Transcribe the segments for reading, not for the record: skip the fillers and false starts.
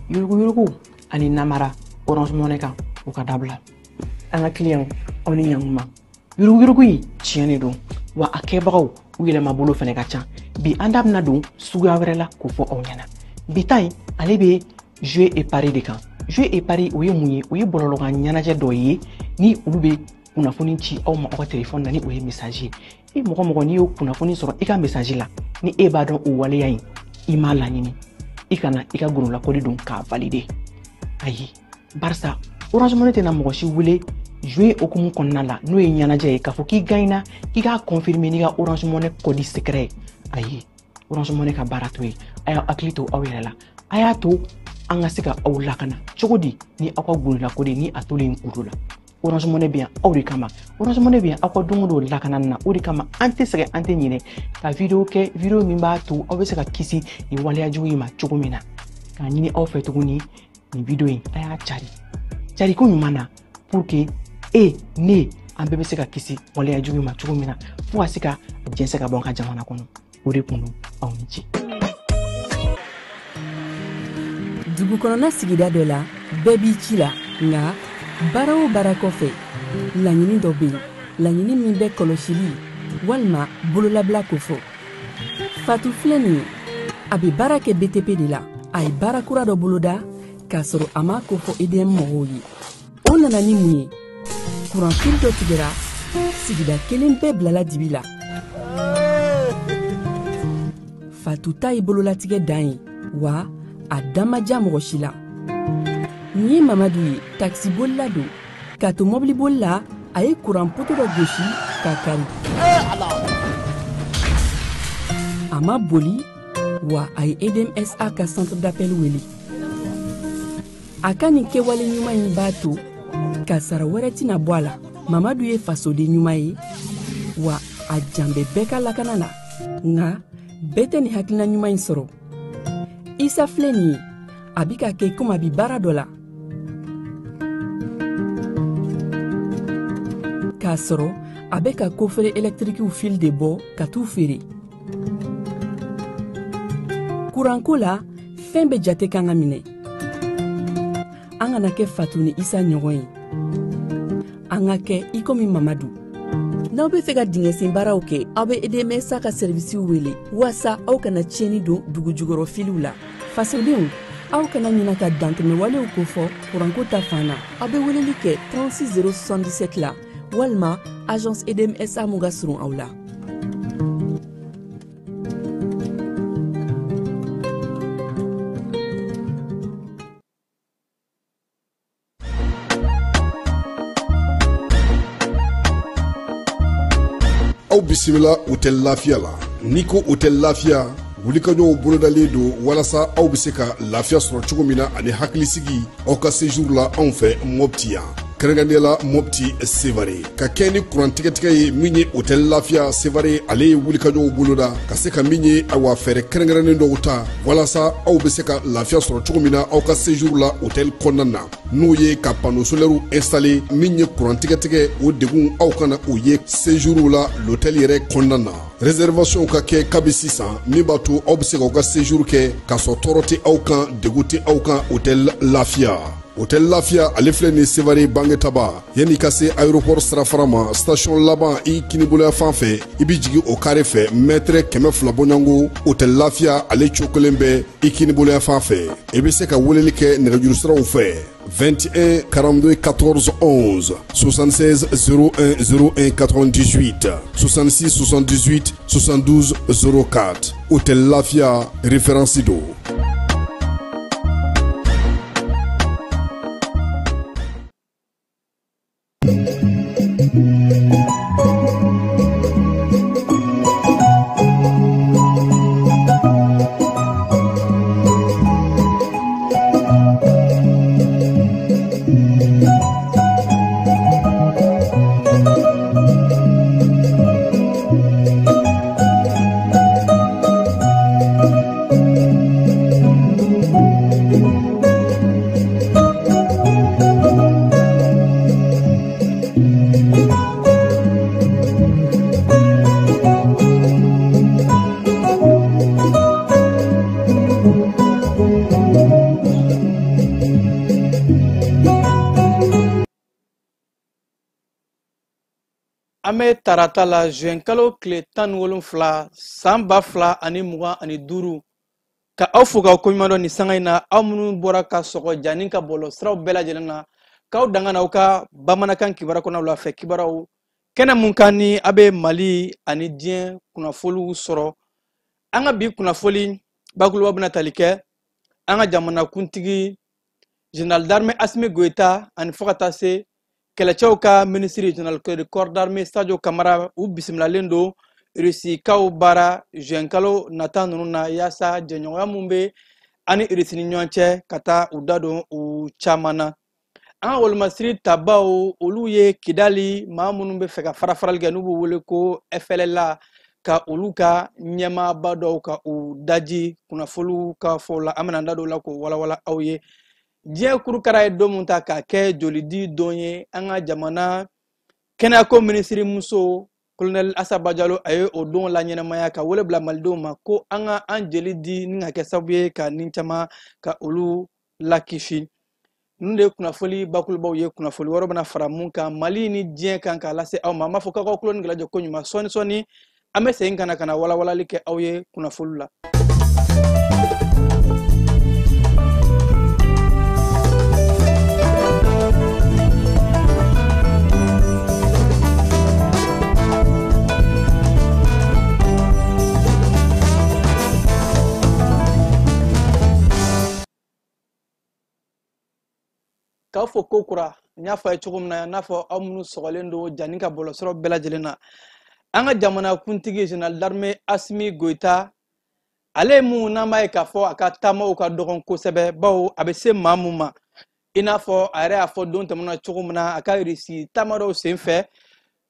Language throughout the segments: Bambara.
Yuruguyurugu ani namara Orange Money kan u ka dabila. An ka client aw ni ɲankuma. Yuruguyurugu in tiɲɛ de don wa a kɛbagaw u yɛlɛmabolo fɛnɛ ka ca. Bi an da bɛna don suguya wɛrɛ la k'o fɔ aw ɲɛna. Bi ta in ale bɛ jeu et pari de kan. Jeu et pari o ye mun ye? O ye bɔlɔlɔkan ɲɛnajɛ dɔ ye ni olu bɛ kunnafoni ci aw ma aw ka telefɔni na ni o ye message ye. I mɔgɔ mɔgɔ n'i y'o kunnafoni sɔrɔ i ka message la ni e b'a dɔn o waleya in i m'a laɲini, i kana i ka gololakɔli don k'a valider. Ayi, barisa Orange Money tɛna mɔgɔ si wele jouer hokumu kɔnɔna la n'o ye ɲɛnajɛ ye k'a fɔ k'i gagnera k'i k'a confirmer n'i ka Orange Money code secret ye. Ayi, Orange Money ka baara t'o ye. A y'aw hakili to aw yɛrɛ la, a y'a to an ka se ka aw lakana cogo di ni aw ka gololakɔli ni a tolen kulo la. Orange Money bɛ yan aw de kama. Orange Money bɛ yan aw ka don o don lakanani na. O de kama an tɛ sɛgɛn, an tɛ ɲinɛ ka vidéo kɛ, vidéo min b'a to aw bɛ se ka kisi nin waleya jugu in ma cogo min na. K'a ɲini aw fɛ tuguni nin vidéo in a y'a cari cari ko ɲuman na pour que e ne an bɛɛ bɛ se ka kisi waleya jugu in ma cogo min na fo ka se ka jɛnsɛn ka bɔ an ka jamana kɔnɔ. O de kun don, aw ni ce. Dugu kɔnɔna sigida dɔ la, bɛɛ b'i ci la, nka baara o baara kɔfɛ laɲini dɔ bɛ yen, laɲini min bɛ kɔlɔsili walima bololabila kofɔ. Fatu filɛ nin ye, a bɛ baara kɛ BTP de la. A ye baara kura dɔ boloda k'a sɔrɔ a m'a kofɔ EDM mɔgɔw ye. O nana ni mun ye? Kuranfili dɔ tigɛra, sigida kelen bɛɛ bilala dibi la. Fatu ta ye bololatigɛ dan ye, wa a da ma diya mɔgɔ si la. Nin ye Mamadu ye, takisibolila don. K'a to mɔbiliboli la, a ye kuran poto dɔ gosi k'a kari. A ma boli, wa a ye EDMSA ka centre d'appel wele. A ka nin kɛwale ɲuman in b'a to kasara wɛrɛ tɛna bɔ a la. Mamadu ye fasoden ɲuman ye, wa a jan bɛ bɛɛ ka lakana na. Nka bɛɛ tɛ nin hakilina ɲuman in sɔrɔ. Isa filɛ nin ye, a bi ka kɛ komi a bi baara dɔ la k'a sɔrɔ a bɛ ka kofere ɛlɛtirikiw fil de bɔ ka t'u feere. Kuranko la, fɛn bɛɛ jate kan ka minɛ. An kana kɛ Fatu ni Isa ɲɔgɔn ye, an ka kɛ i komi Mamadu. N'aw bɛ fɛ ka dingɛsen baaraw kɛ, aw bɛ EDMSA ka sɛrivisiw wele waasa aw kana tiɲɛni don dugu jukɔrɔ filiw la. Fasodenw, aw kana ɲina ka dantɛmɛwalew kofɔ kuranko ta fan na. Aw bɛ weleli kɛ 36 077 la walima agence EDMSA mun ka surun aw la. Aw bisimila Hôtel Lafiya la. N'i ko Hôtel Lafiya, wulikajɔw bolodalen don walasa aw bɛ se ka lafiya sɔrɔ cogo min na ani hakilisigi aw ka séjour la anw fɛ Mopti yan, kɛrɛnkɛrɛnnenya la Mopti Sevare. Ka kɛ ni kuran tigɛtigɛ ye min ye Hôtel Lafiya Sevare, ale ye wulikajɔw boloda ka se ka min ye awa fɛɛrɛ kɛrɛnkɛrɛnnen dɔw ta walasa aw bɛ se ka lafiya sɔrɔ cogo min na aw ka séjour la hôtel kɔnɔna na, n'o ye ka panneau solaire installé min ye kuran tigɛtigɛ o degun aw kana o ye séjour la l'hôtel yɛrɛ kɔnɔna na. Réservation ka kɛ kabi sisan min b'a to aw bɛ se k'aw ka séjour kɛ k'a sɔrɔ tɔɔrɔ tɛ aw kan, degun tɛ aw kan. Hôtel Lafiya, Hôtel Lafiya ale filɛ nin Sevare Bangetaba, yanni ka se aéroport sirafara ma, station laban i kiniboloya fan fɛ, i bɛ jigin o carré fɛ mètre 200 bɔɲɔgɔnko. Hôtel Lafiya ale cogo kelen bɛ i kiniboloya fan fɛ. I bɛ se ka weleli kɛ nɛgɛjuru siraw fɛ 21 42 14 11, 76 01 01 98, 66 78 72 04. Hôtel Lafia référence don. An bɛ tarata la juin kalo tile 17 san 2025 ka aw fo k'aw koɲuman dɔn nin sanga in na, aw minnu bɔra ka sɔgɔ jani ka bɔlɔ siraw bɛɛ lajɛlen na, k'aw danga n'aw ka bamanankan kibaruya kɔnɔnaw la fɛ kibaruyaw kɛnɛ mun kan ni a bɛ Mali ani diɲɛ kunnafoniw sɔrɔ. An ka bi kunnafoni bakuruba bɛna tali kɛ an ka jamanakuntigi général d'armée Assimi Goïta ani fo ka taa se kɛlɛcɛw ka ministre général de corps d'armée Sadio Camara, u bisimilalen don Rusikaw baara juin kalo nata ninnu na, yaasa jɛɲɔgɔnya mun bɛ ani Rusi ni ɲɔgɔn cɛ ka taa u da don u caman na. An ka wolomasiri tabaw olu ye Kidali maa minnu bɛ fɛ ka fara-farali kɛ n'u b'u wele ko FLLA, ka olu ka ɲɛmaaba dɔw ka u daji kunnafoniw ka fɔ la. An bɛna an da don o la k'o walawala aw ye. Diɲɛ kurukara ye don mun ta k'a kɛ jolidi don ye, an ka jamana kɛnɛyako minisiri muso colonel Assa Badiallo a ye o don laɲɛnamaya ka wele bila malidenw ma ko an ka an jeli di ni ka kɛ sababu ye ka nin caman ka olu lakisi. Ninnu de ye kunnafoni bakurubaw ye, kunnafoni wɛrɛw bɛna fara mun kan Mali ni diɲɛ kan k'a lase aw ma. An b'a fɔ k'aw ka tulo ni gɛlɛjɔ ko ɲuman, sɔɔni sɔɔni an bɛ segin ka na ka na walawalali kɛ aw ye kunnafoni la. K'aw fo ko kura, n y'a fɔ a ye cogo min na, n'a fɔ aw minnu sɔgɔlen don jani ka bɔlɔsɔrɔ bɛɛ lajɛlen na. An ka jamanakuntigi général d'armée Assimi Goïta, ale mun n'an b'a ye k'a fɔ a ka taamaw ka dɔgɔn kosɛbɛ, bawo a bɛ se maa mun ma, i n'a fɔ a yɛrɛ y'a fɔ don tɛmɛnen na cogo min na a ka Irisi taama dɔw sen fɛ,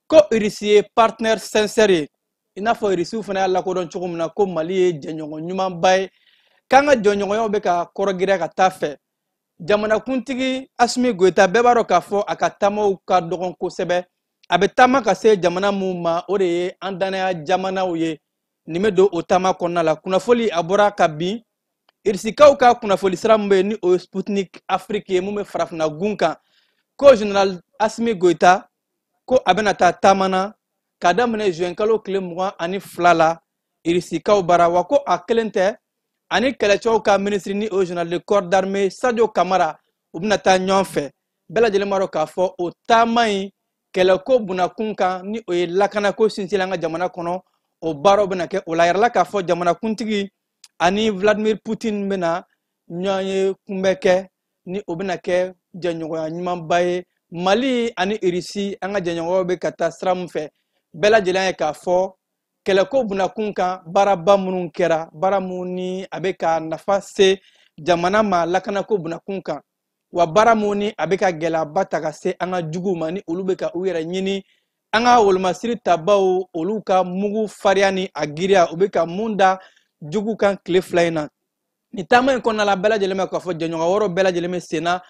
ko Irisi ye partenaire sincère ye, i n'a fɔ Irisiw fana y'a lakodɔn cogo min na ko Mali ye jɛɲɔgɔn ɲumanba ye, k'an ka jɔɲɔgɔnyaw bɛ ka kɔrɔgiriya ka taa fɛ. Jamanakuntigi Assimi Goïta bɛɛ b'a dɔn k'a fɔ a ka taamaw ka dɔgɔn kosɛbɛ. A bɛ taama ka se jamana mun ma, o de ye an danaya jamanaw ye. Nin bɛ don o taama kɔnɔna la. Kunnafoni a bɔra ka bin Irisikaw ka kunnafoni sira min bɛ yen ni o ye Sputnik Afrique ye, mun bɛ farafinna gun kan, ko général Assimi Goïta ko a bɛna taa taama na k'a daminɛ juin kalo tile 22 la Irisikaw bara. Wa ko a kelen tɛ, ani kɛlɛcɛw ka ministre ni o ye général de corps d'armée Sadio Camara, u bɛna taa ɲɔgɔn fɛ. Bɛɛ lajɛlen b'a dɔn k'a fɔ o taama in kɛlɛko bunakun kan ni o ye lakanako sinsin an ka jamana kɔnɔ, o baaraw bɛna kɛ o la. A yirala k'a fɔ jamanakuntigi ani Vladimir Poutine bɛna ɲɔgɔn ye kunbɛ kɛ ni o bɛna kɛ jɛɲɔgɔnya ɲumanba ye Mali ani Irisi. An ka jɛɲɔgɔnyaw bɛ ka taa sira min fɛ, bɛɛ lajɛlen ye k'a fɔ kɛlɛko bunakun kan baaraba minnu kɛra, baara minnu ni a bɛ ka nafa se jamana ma lakanako bunakun kan, wa baara minnu ni a bɛ ka gɛlɛyaba ta ka se an ka juguw ma ni olu bɛ ka u yɛrɛ ɲini an ka wolomasiri tabaw olu ka mugu farinya ni a giriya, u bɛ ka mun da jugu kan tile fila in na. Nin taama in kɔnɔna la, bɛɛ lajɛlen bɛ k'a fɔ jɛɲɔgɔn wɛrɛw bɛɛ lajɛlen bɛ sen na.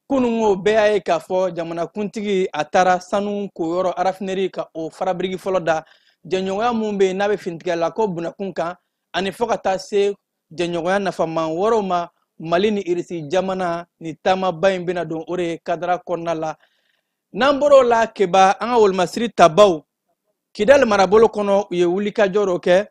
Kununko bɛɛ y'a ye k'a fɔ jamanakuntigi a taara sanu koyɔrɔ raffinerie ka o farabiriki fɔlɔ da. Jɛɲɔgɔnya mun bɛ yen n'a bɛ finitigilakaw bunakun kan ani fo ka taa se jɛɲɔgɔnya nafaman wɛrɛw ma Mali ni Irisi jamana, ni taamaba in bɛna don o de kadara kɔnɔna la. N'an bɔr'o la, Keba, an ka wolomasiri tabaw Kidali marabolo kɔnɔ, u ye wulikajɔ dɔ kɛ,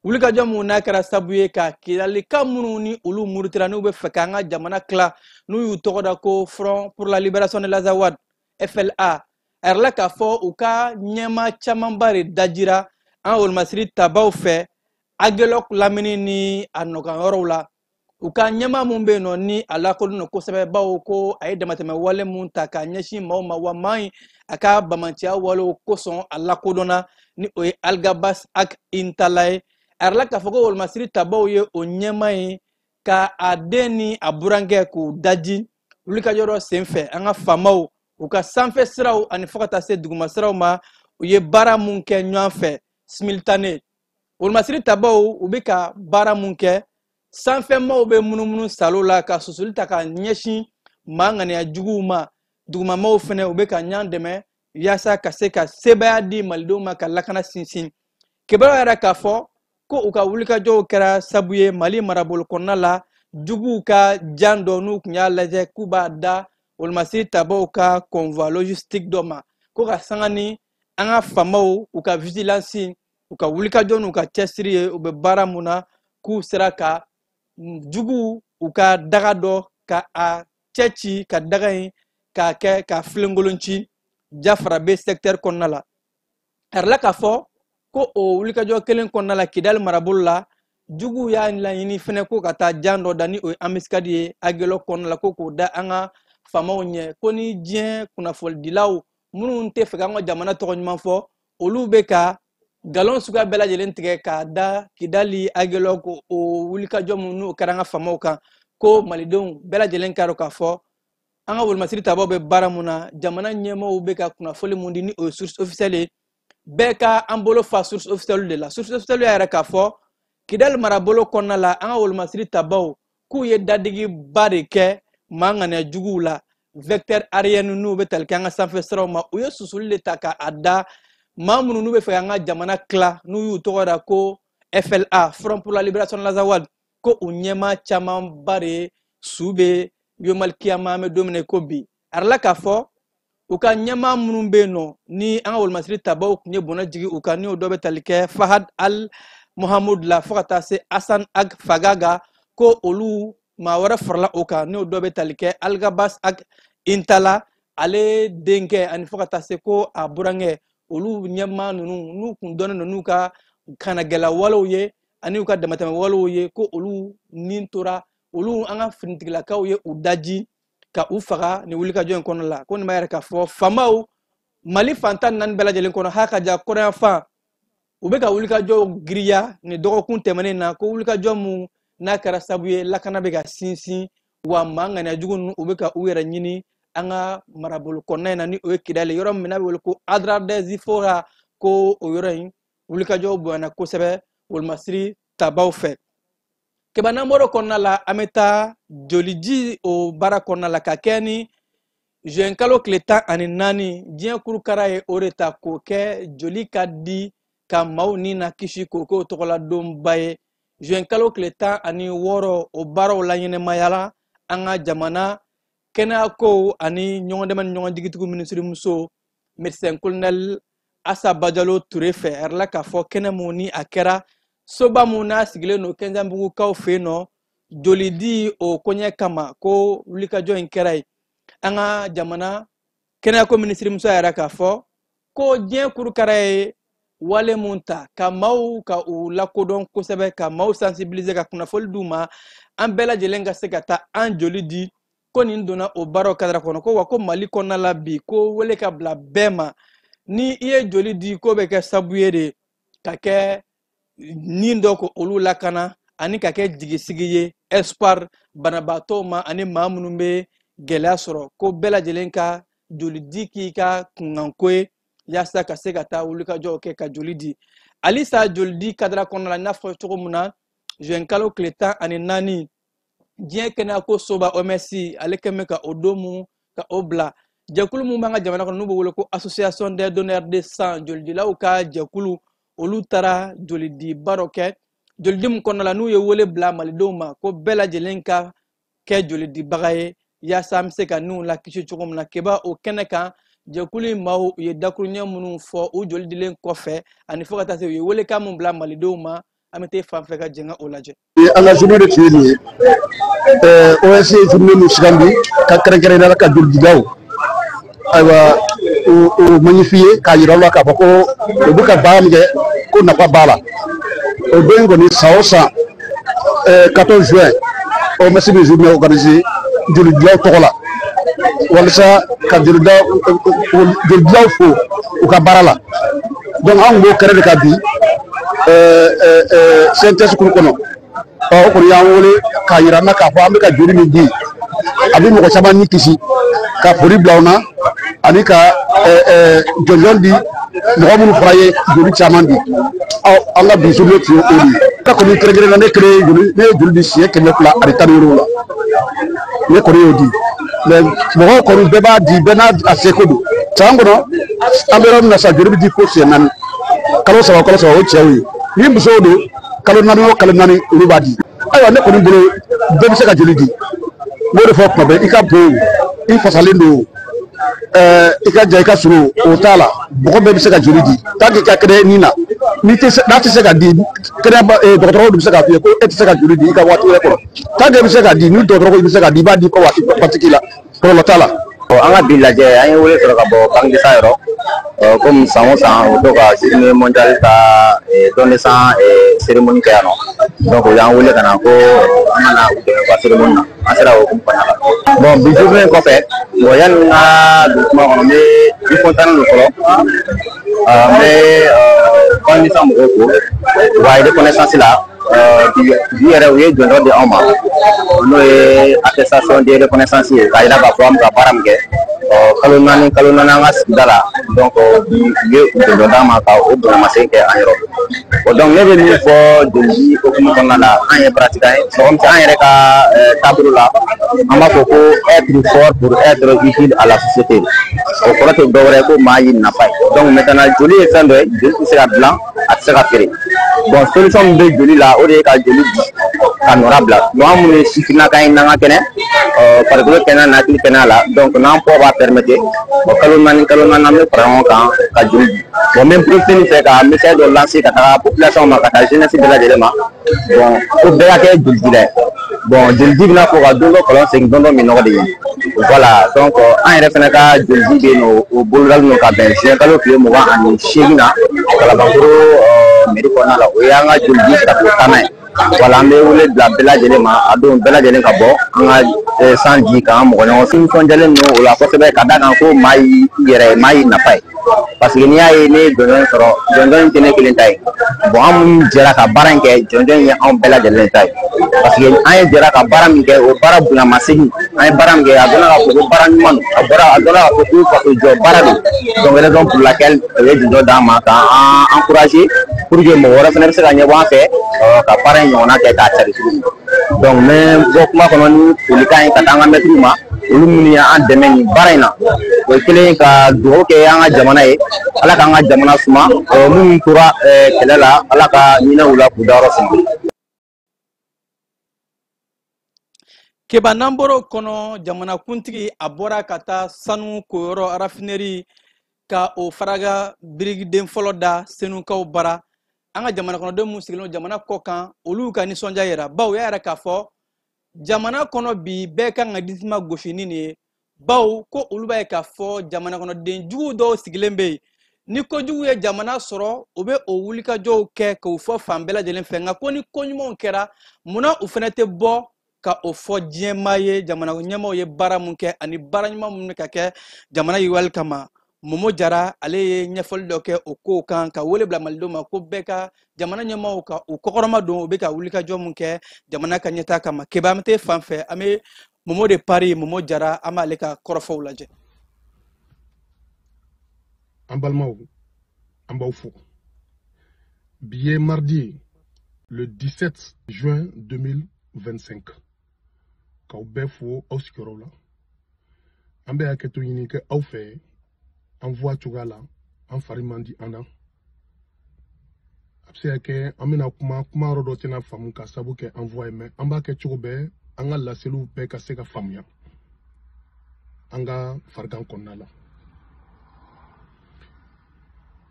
wulikajɔ mun n'a kɛra sababu ye ka Kidalika minnu ni olu murutira n'u bɛ fɛ k'an ka jamana tila, n'u y'u tɔgɔ da ko Front pour la libération de l'Azawad FLA. A yirala k'a fɔ u ka ɲɛmaa camanba de dajira an ka wolomasiri tabaw fɛ Aguelhok lamini ni a nɔgɔyɔrɔw la. U ka ɲɛmaa mun bɛ yen nɔ ni a lakodɔn don kosɛbɛ, bawo ko a ye damatɛmɛ wale mun ta k'a ɲɛsin maaw ma, wa maa in a ka bamanciya walew kosɔn a lakodɔnna ni o ye Alghabass Ag Intalla ye. A yirala k'a fɔ ko wolomasiri tabaw ye o ɲɛmaa in ka a den ni a burankɛ k'u daji wulikajɔ dɔ senfɛ. An ka faamaw u ka sanfɛ siraw ani fo ka taa se duguma siraw ma, u ye baara mun kɛ ɲɔgɔn fɛ simultané. Wolomasiri tabaw u bɛ ka baara mun kɛ, sanfɛmaw bɛ munumunu salo la ka susuli ta ka ɲɛsin maa ŋaniya juguw ma, dugumamaw fɛnɛ u bɛ ka ɲɔgɔn dɛmɛ yaasa ka se ka sebaaya di malidenw ma ka lakana sinsin. Kibaruya yɛrɛ k'a fɔ ko u ka wulikajɔw kɛra sabu ye Mali marabolo kɔnɔna la, juguw ka jan dɔ n'u tun y'a lajɛ k'u b'a da wolomasiri tabaw ka convoi logistique dɔ ma, ko ka sanga ni An ka faamaw u ka vigilance, u ka wulikajɔ n'u ka cɛsiri ye, u bɛ baara mun na, k'u sera ka juguw u ka daga dɔ ka a cɛ ci, ka daga in k'a kɛ ka filenkolon ci Jafarabe secteur kɔnɔna la. A yirala k'a fɔ ko o wulikajɔ kelen kɔnɔna la Kidali marabolo la, juguw y'a laɲini fɛnɛ ko ka taa jan dɔ da ni o ye embuscade ye Aguelhok kɔnɔna la, ko k'o da an ka faamaw ɲɛ, ko ni diɲɛ kunnafonidilaw minnu tɛ fɛ k'an ka jamana tɔgɔ ɲuman fɔ, olu bɛ ka nkalon suguya bɛɛ lajɛlen tigɛ k'a da Kidali Aguelhok o wulikajɔ minnu n'o kɛra an ka faamaw kan, ko malidenw bɛɛ lajɛlen k'a dɔn k'a fɔ an ka wolomasiri tabaw bɛ baara mun na, jamana ɲɛmaaw bɛ ka kunnafoni mun di ni o ye source officielle ye, bɛɛ ka an bolo fa source officielle de la. Source officielle y'a yɛrɛ k'a fɔ Kidali marabolo kɔnɔna la, an ka wolomasiri tabaw k'u ye dadigiba de kɛ maa ŋaniya juguw la, vecteur aérien n'u bɛ tali kɛ an ka sanfɛ siraw ma, u ye susuli de ta k'a da maa minnu n'u bɛ fɛ k'an ka jamana tila, n'u y'u tɔgɔ da ko FLA, Front pour la Libération de l'Azawad, ko u ɲɛmaa camanba de su bɛ Yomal Kiyama an bɛ don min na i ko bi. A yirala k'a fɔ u ka ɲɛmaa minnu bɛ yen nɔ ni an ka wolomasiri tabaw tun ye bɔnɛ jigin u kan, ni o dɔ bɛ tali kɛ Fahad Al Mohamud la fo ka taa se Hassan Ag Fagaga, ko olu maa wɛrɛ farala o kan, n'o dɔ bɛ tali kɛ Algabas Ag Intala ale denkɛ, ani fo ka taa se ko a burankɛ, olu ɲɛmaa ninnu n'u kun dɔnnen don n'u ka kanagɛla walew ye ani u ka damatɛmɛ walew ye, ko olu nin tora olu an ka finitigilakaw ye u daji ka u faga nin wulikajɔ in kɔnɔ la. Ko nin b'a yɛrɛ k'a fɔ faamaw Mali fantan naani bɛɛ lajɛlen kɔnɔ, hali ka ja kɔrɔyan fan, u bɛ ka wulikajɔ giriya nin dɔgɔkun tɛmɛnen na, ko wulikajɔ mun n'a kɛra sababu ye lakana bɛ ka sinsin, wa maa ŋaniya jugu ninnu u bɛ ka u yɛrɛ ɲini an ka marabolo kɔnɔna in na, ni o ye Kidali yɔrɔ min n'a bɛ wele ko Adrar des Ifoghas, ko o yɔrɔ in wulikajɔw bonyana kosɛbɛ wolomasiri tabaw fɛ. Keba n'an bɔra o kɔnɔna la, an bɛ taa joliji o baara kɔnɔna la ka kɛ ni juin kalo tile 14, diɲɛ kurukara ye o de ta k'o kɛ joli ka di ka maaw ni na kisi k'o k'o tɔgɔla donba ye. Juin kalo tile 16 o baaraw laɲɛnɛmayala an ka jamana kɛnɛyakow ani ɲɔgɔndɛmɛ ni ɲɔgɔn jigitigiw minisirimuso médecin colonel Asa Bajalo Ture fɛ. A yirala k'a fɔ kɛnɛ mun ni a kɛra soba mun n'a sigilen don Kɛnzanbugukaw fɛ yen nɔ, jolidi o koɲɛ kama, ko wulikajɔ in kɛra yen. An ka jamana kɛnɛyako minisirimuso y'a yira k'a fɔ ko diɲɛ kurukara ye wale mun ta ka maaw ka u lakodɔn kosɛbɛ, ka maaw sensibiliser, ka kunnafoni d'u ma, an bɛɛ lajɛlen ka se ka taa an joli di, ko nin donna o baaraw kadara kɔnɔ. Ko wa ko Mali kɔnɔna la bi, ko wele ka bila bɛɛ ma, ni i ye joli di ko bɛ kɛ sababu ye de ka kɛ nin dɔ ko olu lakana, ani ka kɛ jigisigi ye espoir banabaatɔw ma ani maa minnu bɛ gɛlɛya sɔrɔ, ko bɛɛ lajɛlen ka joli di k'i ka kunkanko ye yaasa ka se ka taa wulikajɔw kɛ ka joli di. Halisa joli di kadara kɔnɔna la, n y'a fɔ cogo min na, juin kalo tile 14, diɲɛ kɛnɛyako soba OMS ale kɛn bɛ ka o don mun ka o bila. Jɛkulu mun b'an ka jamana kɔnɔ n'u bɛ wele ko association des donneurs de sang, jolidilaw ka jɛkulu, olu taara jolidiba dɔ kɛ. Jolidi mun kɔnɔna la n'u ye wele bila malidenw ma ko bɛɛ lajɛlen ka kɛ jolidibaga ye yaasa an bɛ se ka ninw lakisi cogo min na. Keba o kɛnɛ kan, jɛkulu in maaw u ye dakuruɲɛ minnu fɔ u joli dilen kɔfɛ, ani fo ka taa se u ye welekan mun bila malidenw ma, an bɛ taa fan fɛ ka jɛn ka o lajɛ. An ka journée de tun ye nin ye. OMS ye journée min sugandi ka kɛrɛnkɛrɛnnenya la ka jolidilaw ayiwa o magnifier k'a yira u la k'a fɔ ko u bɛ ka baara min kɛ ko nafa b'a la. O don in kɔni san o san, 14 juin, OMS bɛ journée organiser jolidilaw tɔgɔ la walasa ka jolidilaw fo u ka baara la. Donc an b'o kɛnɛ de kan bi CNTS kuru kɔnɔ. O kɔni y'an wele k'a yira an na k'a fɔ an bɛ ka joli min di, a bɛ mɔgɔ caman ni kisi, ka foli bila u na ani ka jɔnjɔn di mɔgɔ minnu fana ye joli caman di. An ka bi journée tun ye o de ye. Ka kɔni kɛrɛnkɛrɛnnenya la, ne kelen ye joli, ne ye joli di siɲɛ 217, ne kɔni y'o di. Mais mɔgɔw kɔni bɛɛ b'a di, bɛɛ n'a seko don. San kɔnɔ an bɛ yɔrɔ min na sisan, joli bɛ di fo siɲɛ 4, kalo 3 kalo 3, o cɛw ye. Ni musow don, kalo 4 o kalo 4 olu b'a di. Ayiwa ne kɔni bolo bɛɛ bɛ se ka joli di. N b'o de fɔ tuma bɛɛ, i ka bon o, i fasalen don o, I ka ja i ka surun o t'a la, mɔgɔ bɛɛ bɛ se ka joli di tant que i ka kɛnɛya nin na. N'i tɛ se, n'a tɛ se ka di, kɛnɛya dɔgɔtɔrɔw de bɛ se k'a f'i ye ko e tɛ se ka joli di i ka waati wɛrɛ kɔnɔ. Tant que i bɛ se ka di, ni dɔgɔtɔrɔ ko i bɛ se ka di, i b'a di ko waati patigi la, kɔlɔlɔ t'a la. An ka bi lajɛ, an ye wele sɔrɔ ka bɔ banque de sang yɔrɔ, komi san o san u to ka journée mondiale ka don de sang cérémonie kɛ yan nɔ. Donc u y'an wele ka na ko an ka na u dɛmɛ u ka cérémonie na. An sera o hukumu kɔnɔna la. Bon, bi journée in kɔfɛ, bon, yanni n ka don kuma kɔnɔ, n bɛ n content don fɔlɔ. N bɛ banque de sang mɔgɔw fo u ka reconnaissance la. Bi yɛrɛ u ye jɔnjɔn di anw ma, n'o ye attestation de reconnaissance ye, k'a jira k'a fɔ an bɛ ka baara min kɛ kalo 4 kalo 4 an ka sigida la. Donc bi u ye jɔnjɔn d'an ma ka o bonyamasegin kɛ an yɔrɔ. Bon, donc ne bɛ min fɔ jolidi hukumu kɔnɔna la, an ye pratiquant ye. C'est comme si an yɛrɛ ka taabolo la, an b'a fɔ ko être fort pour être utile à la société. O kɔrɔ tɛ dɔwɛrɛ ye ko maa y'i nafa ye. Donc maintenant, joli ye fɛn dɔ ye, joli tɛ se ka dilan, a tɛ se ka feere. Bon, solution min bɛ joli la, o de ye ka joli di ka nɔra bila. Donc an minnu ye sifinnaka ye, n'an ka kɛnɛ farikolo kɛnɛya n'a hakili kɛnɛya la, donc n'an poids b'a permettre, bon, kalo 4 kalo 4 an bɛ fara ɲɔgɔn kan ka joli di. Bon, n bɛ profiter nin fɛ ka message dɔ lancer ka taga population ma, ka taa jeunesse bɛɛ lajɛlen ma. Bon, ko bɛɛ ka kɛ jolidila ye. Bon, jolidi bɛna fɔ ka don dɔ kɔlɔn segin, don dɔ minɔgɔ de ye. Voilà, donc an yɛrɛ fana ka jolidi bɛ yen nɔ, o bolodalen don ka bɛn juin kalo tile 28 na Kalabankɔrɔ mairie kɔnɔna la. O y'an ka jolidi tako 10nan ye. Voilà, an bɛ wele bila bɛɛ lajɛlen ma, a don bɛɛ lajɛlen ka bɔ an ka sang di k'an mɔgɔ ɲɔgɔn nisɔndiyalen don o la kosɛbɛ, ka d'a kan ko maa y'i yɛrɛ ye, maa y'i nafa ye. Parce que n'i y'a ye ne ye jɔnjɔn in sɔrɔ, jɔnjɔn in tɛ ne kelen ta ye. Bon, an minnu jɛra ka baara in kɛ, jɔnjɔn in ye anw bɛɛ lajɛlen ta ye. Parce que an ye jɛra ka baara min kɛ, o baara bonyamasegin, an ye baara min kɛ, a dɔnna k'a fɔ ko baara ɲuman don, a bɔra a dɔnna k'a fɔ ko faso jɔ baara don. Donc raison pour laquelle o ye jɔnjɔn d'an ma k'an encourager pour que mɔgɔ wɛrɛ fana bɛ se ka ɲɛbɔ an fɛ ka baara in ɲɔgɔnna kɛ k'a cari cogo min. Donc n bɛ bɔ kuma kɔnɔ ni folikan ye ka taa an ka mɛtiriw ma, olu minnu y'an dɛmɛ nin baara in na. O ye kelen ka dugawu kɛ an ka jamana ye, Ala k'an ka jamana suma, minnu tora kɛlɛ la, Ala ka hinɛ u la k'u dayɔrɔ suma. Keba, n'an bɔra o kɔnɔ, jamanakuntigi a bɔra ka taa sanu koyɔrɔ raffinerie ka o faraga birikiden fɔlɔ da Senukaw bara. An ka jamana kɔnɔdenw minnu sigilen don jamana kɔ kan, olu ka nisɔndiya yira, bawo u y'a yira k'a fɔ jamana kɔnɔ bi bɛɛ kan ka disima gosi ni nin ye, bawo ko olu b'a ye k'a fɔ jamana kɔnɔden jugu dɔw sigilen bɛ yen, ni kojugu ye jamana sɔrɔ, u bɛ o wulikajɔw kɛ k'o fɔ fan bɛɛ lajɛlen fɛ. Nka ko ni ko ɲumanw kɛra, munna u fana tɛ bɔ ka o fɔ diɲɛmaa ye, jamana ɲɛmaaw ye baara mun kɛ ani baara ɲuman mun bɛ ka kɛ jamana yiriwali kama? Momo Jara ale ye ɲɛfɔli dɔ kɛ o kow kan, ka wele bila malidenw ma ko bɛɛ ka jamana ɲɛmaaw ka u kɔkɔrɔma don, u bɛ ka wulikajɔ mun kɛ jamana ka ɲɛtaa kama. Keba, an bɛ taa fan fɛ, an bɛ Momo de Paris, Momo Jara, an b'ale ka kɔrɔfɔw lajɛ. An balimaw, an b'aw fo. Bi ye mardi ye, le 17 juin 2025. K'aw bɛɛ fo aw sigiyɔrɔw la. An bɛ hakɛto ɲini kɛ aw fɛ, an voix cogoya la, an fari man di an na. A bɛ se ka kɛ an bɛna kuma, kuma yɔrɔ dɔ tɛna faamu ka sababu kɛ an voix ye, mais an b'a kɛ cogo bɛɛ an ka laseliw bɛɛ ka se ka faamuya an ka farigan kɔnɔna la.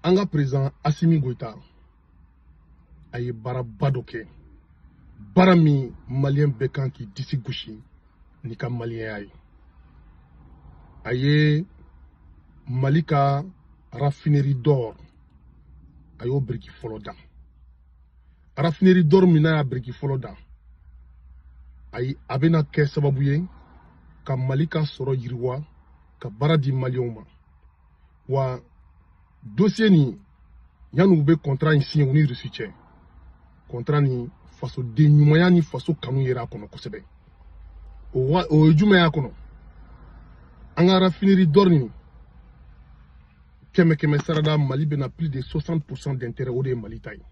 An ka président Assimi Goïta a ye baaraba dɔ kɛ, baara min maliyɛn bɛɛ kan k'i disi gosi n'i ka maliyɛnya ye. A ye Mali ka raffinerie d'or, a y'o biriki fɔlɔ da. Raffinerie d'or min n'a y'a biriki fɔlɔ da, ayi, a bɛna kɛ sababu ye ka Mali ka sɔrɔ yiriwa, ka baara di maliyɛnw ma. Wa dossier nin, yanni u bɛ contrat in signer u ni Russie cɛ, contrat nin fasoden ɲumanya ni faso kanu yera a kɔnɔ kosɛbɛ. O ye jumɛn y'a kɔnɔ? An ka raffinerie d'or nin, kɛmɛ kɛmɛ sarada, Mali bɛna plus de 60% d'intérêt, o de ye Mali ta ye.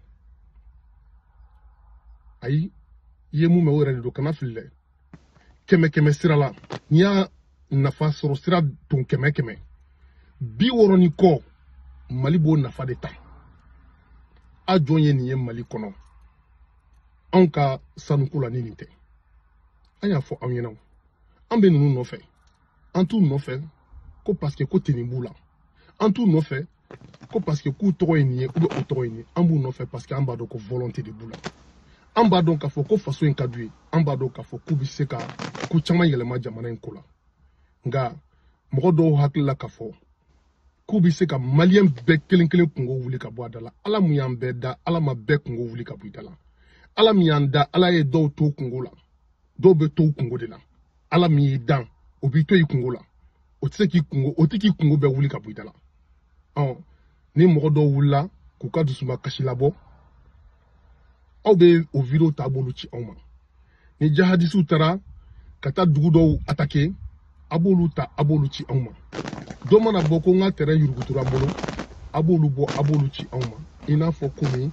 Ayi, i ye mun mɛn, o yɛrɛ de don, kana fili dɛ. Kɛmɛ kɛmɛ sira la, n'i y'a nafa sɔrɔ sira don kɛmɛ kɛmɛ, 60 ni kɔ, Mali b'o nafa de ta. A jɔn ye nin ye Mali kɔnɔ? Anw ka sanuko la ni nin tɛ. An y'a fɔ aw ɲɛna, an bɛ ninnu nɔfɛ, an t'u nɔfɛ. ko parce que ko tenue b'u la. An t'u nɔfɛ ko parce que k'u tɔgɔ ye nin ye ou bien o tɔgɔ ye nin ye. An b'u nɔfɛ parce que an b'a dɔn ko volonté de b'u la. An b'a dɔn k'a fɔ ko faso in ka d'u ye. An b'a dɔn k'a fɔ k'u bɛ se ka ko caman yɛlɛma jamana in ko la. Nka mɔgɔ dɔw hakili la k'a fɔ k'u bɛ se ka maliyɛn bɛɛ kelen kelen kungo wuli ka bɔ a da la. Ala mun y'an bɛɛ da, Ala ma bɛɛ kungo wuli ka bɔ i da la. Ala min y'an da, Ala ye dɔw to kungo la, dɔw bɛ to kungo de la. Ala min y'i dan, o b'i to i kungo la. O tɛ se k'i kungo, o tɛ k'i kungo bɛɛ wuli ka bɔ i da la. Ɔ ni mɔgɔ dɔw wulila k'u ka dusuma kasi labɔ, aw bɛ o vidéo ta b'olu ci anw ma. Ni jahadisiw taara ka taa dugu dɔw attaquer, a b'olu ta a b'olu ci anw ma. Dɔ mana bɔ ko n ka terrain yurugutura n bolo, a b'olu bɔ a b'olu ci anw ma. I n'a fɔ komi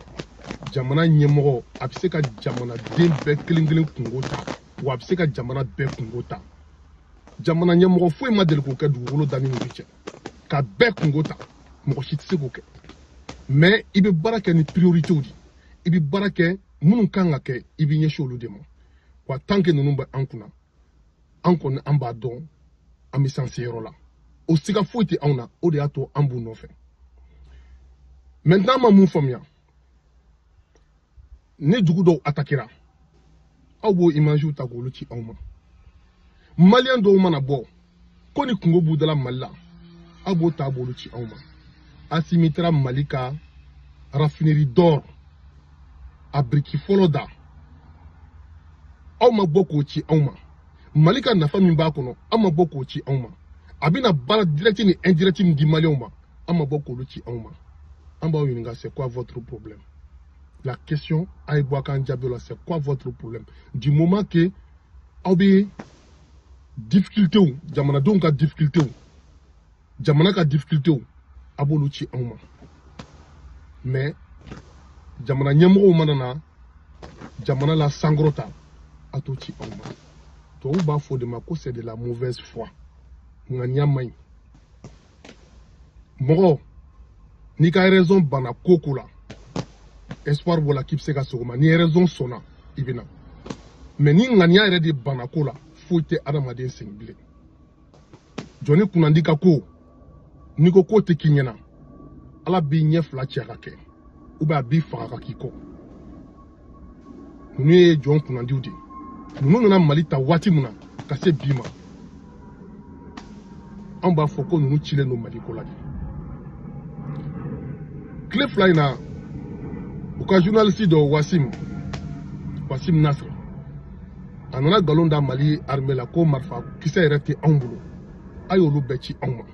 jamana ɲɛmɔgɔ a bɛ se ka jamanaden bɛɛ kelen kelen kungo ta, wa a bɛ se ka jamana bɛɛ kungo ta. Jamana ɲɛmɔgɔ foyi ma deli k'o kɛ dugukolo danni ni cɛ, ka bɛɛ kungo ta, mɔgɔ si tɛ se k'o kɛ. Mais i bɛ baara kɛ ni priorité de ye, i bɛ baara kɛ minnu kan ka kɛ, i bɛ ɲɛsin olu de ma. Wa tant que ninnu bɛ an kunna, an kɔni an b'a dɔn an bɛ s'an seyɔrɔ la. O siga foyi tɛ anw na, o de y'a to an b'u nɔfɛ. Maintenant an ma mun faamuya, ni dugu dɔw attaquera, aw b'o image ta k'olu ci anw ma. Maliyɛn dɔw mana bɔ ko ni kungo b'u da la Mali la, aw b'o ta b'olu ci anw ma. Assimi taara Mali ka raffinerie d'or a biriki fɔlɔ da, aw ma bɔ k'o ci anw ma. Mali ka nafa min b'a kɔnɔ, aw ma bɔ k'o ci anw ma. A bɛna baara direct ni indirect min di maliyɛnw ma, aw ma bɔ k'olu ci anw ma. An b'aw ɲininka, c'est quoi votre problème? La question a ye bɔ a k'an jaabi o la, c'est quoi votre problème? Du moment que aw bɛ difficulté, jamanadenw ka difficulté, jamana ka difficulté, a b'olu ci anw ma. Mais jamana ɲɛmɔgɔw mana na jamana la sankɔrɔta, a t'o ci anw ma. Tubabuw b'a fɔ o de ma ko c'est de la mauvaise foi. Ŋaniya man ɲi. Mɔgɔ n'i ka raison banna ko ko la, espoir b'o la k'i bɛ se ka segin o ma. Ni raison sɔnna, i bɛ na. Mais ni ŋaniya yɛrɛ de banna ko la, foyi tɛ adamaden segin bilen. Jɔnni kunnandi ka ko, n'i ko k'o tɛ k'i ɲɛna, Ala b'i ɲɛ fila ci a ka kɛ, ou bien a b'i faga ka k'i kɔ. Ninnu ye jɔn kunnandiw de ye. Ninnu nana Mali ta waati min na ka se bi ma, anw b'a fɔ ko ninnu cilen don Mali ko la de. Tile fila in na, u ka journaliste dɔ Wassim Nasr, a nana nkalon da Mali armée la ko marifa kisɛ yɛrɛ tɛ anw bolo, a y'olu bɛɛ ci anw ma.